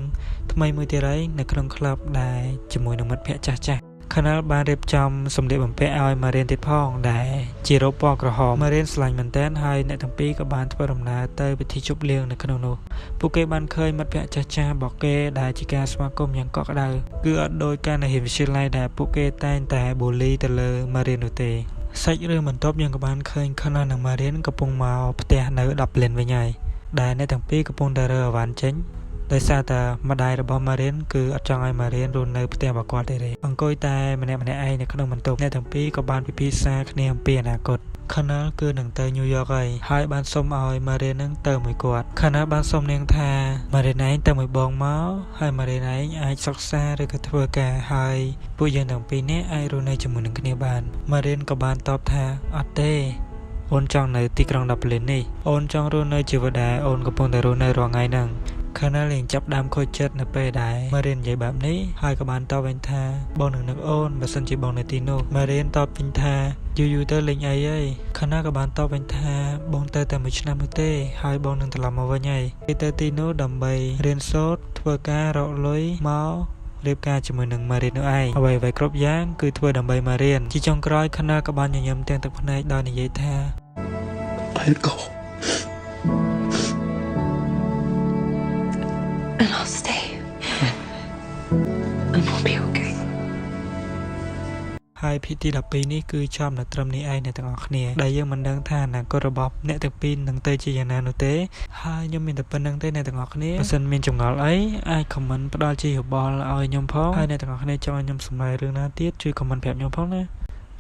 ថ្មីមួយទៀតហើយនៅក្នុងក្លឹបដែលជាមួយនឹងមិត្តភ័ក្តិចាស់ៗ Connor បានរៀបចំសម្លៀកបំពាក់ឲ្យ Marian ទៀតផងដែលជារ៉ូបពណ៌ក្រហម Marian ស្រឡាញ់មែនទែនហើយអ្នកទាំងពីរក៏បានធ្វើដំណើរទៅពិធីជប់លៀងនៅក្នុងនោះពួកគេបានឃើញមិត្តភ័ក្តិចាស់ៗរបស់គេដែលជាការស្វាគមន៍យ៉ាងកក់ក្ដៅគឺអត់ដូចការនៅរៀនវិទ្យាល័យដែលពួកគេតែងតែ bully ទៅលើ Marian នោះទេសាច់រឿងបន្ទាប់យើងក៏បានឃើញ Connor និង Marian កំពុងមកផ្ទះនៅ Dublin វិញហើយដែលអ្នកទាំងពីរកំពុងតែរើអីវ៉ាន់ចេញដោយសារតែម្ដាយរបស់ Marian គឺអត់ចង់ឲ្យ Marian រស់នៅផ្ទះរបស់គាត់ទេទេអង្គុយតែម្នាក់ម្នាក់ឯងនៅក្នុងបន្ទប់អ្នកទាំងពីរក៏បានពិភាក្សាគ្នាអំពីអនាគត Connor គឺនឹងទៅញូវយ៉កហើយហើយបានសុំឲ្យ Marian នឹងទៅមួយគាត់ Connor បានសុំនាងថា Marian ឯងទៅមួយបងមកហើយ Marian ឯងអាចសិក្សាឬក៏ធ្វើការហើយពួកយើងទាំងពីរនាក់អាចរស់នៅជាមួយនឹងគ្នាបាន Marian ក៏បានតបថាអត់ទេអូនចង់នៅទីក្រុង Dublin នេះអូនចង់រស់នៅជីវិតដែលអូនកំពុងតែរស់នៅរាល់ថ្ងៃហ្នឹង Connor លេងចាប់ដើមខូចចិត្តនៅពេលដែល Marian និយាយបែបនេះហើយក៏បានតបវិញថាបងនឹងនឹកអូនបើសិនជាបងនៅទីនោះ Marian តបវិញថាយូរយូរទៅលេងអីហើយ Connor ក៏បានតបវិញថាបងទៅតែមួយឆ្នាំនោះទេហើយបងនឹងត្រឡប់មកវិញហើយគេទៅទីនោះដើម្បីរៀនសូត្រធ្វើការរកលុយមករៀបការជាមួយនឹង Marian នោះឯងអ្វីអ្វីគ្រប់យ៉ាងគឺធ្វើដើម្បី Marian ជាចុងក្រោយ Connor ក៏បានញញឹមទាំងទឹកភ្នែកដោយនិយាយថា I'll go. And I'll stay. And we'll be okay. ហើយភាគទី12នេះគឺចប់នៅត្រឹមនេះឯងអ្នកទាំងអស់គ្នាដែលយើងមិនដឹងថាអនាគតរបស់អ្នកទាំងពីរនឹងទៅជាយ៉ាងណានោះទេហើយខ្ញុំមានតែប៉ុណ្្នឹងទេអ្នកទាំងអស់គ្នាបើសិនមានចម្ងល់អីអាច comment ផ្ដល់ជាយោបល់ឲ្យខ្ញុំផងហើយអ្នកទាំងអស់គ្នាចង់ឲ្យខ្ញុំសម្ដែងរឿងណាទៀតជួយ comment ប្រាប់ខ្ញុំផងណា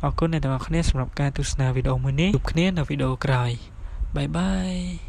អរគុណអ្នកទាំងអស់គ្នាសម្រាប់ការទស្សនាវីដេអូមួយនេះជួបគ្នានៅវីដេអូក្រោយ bye bye.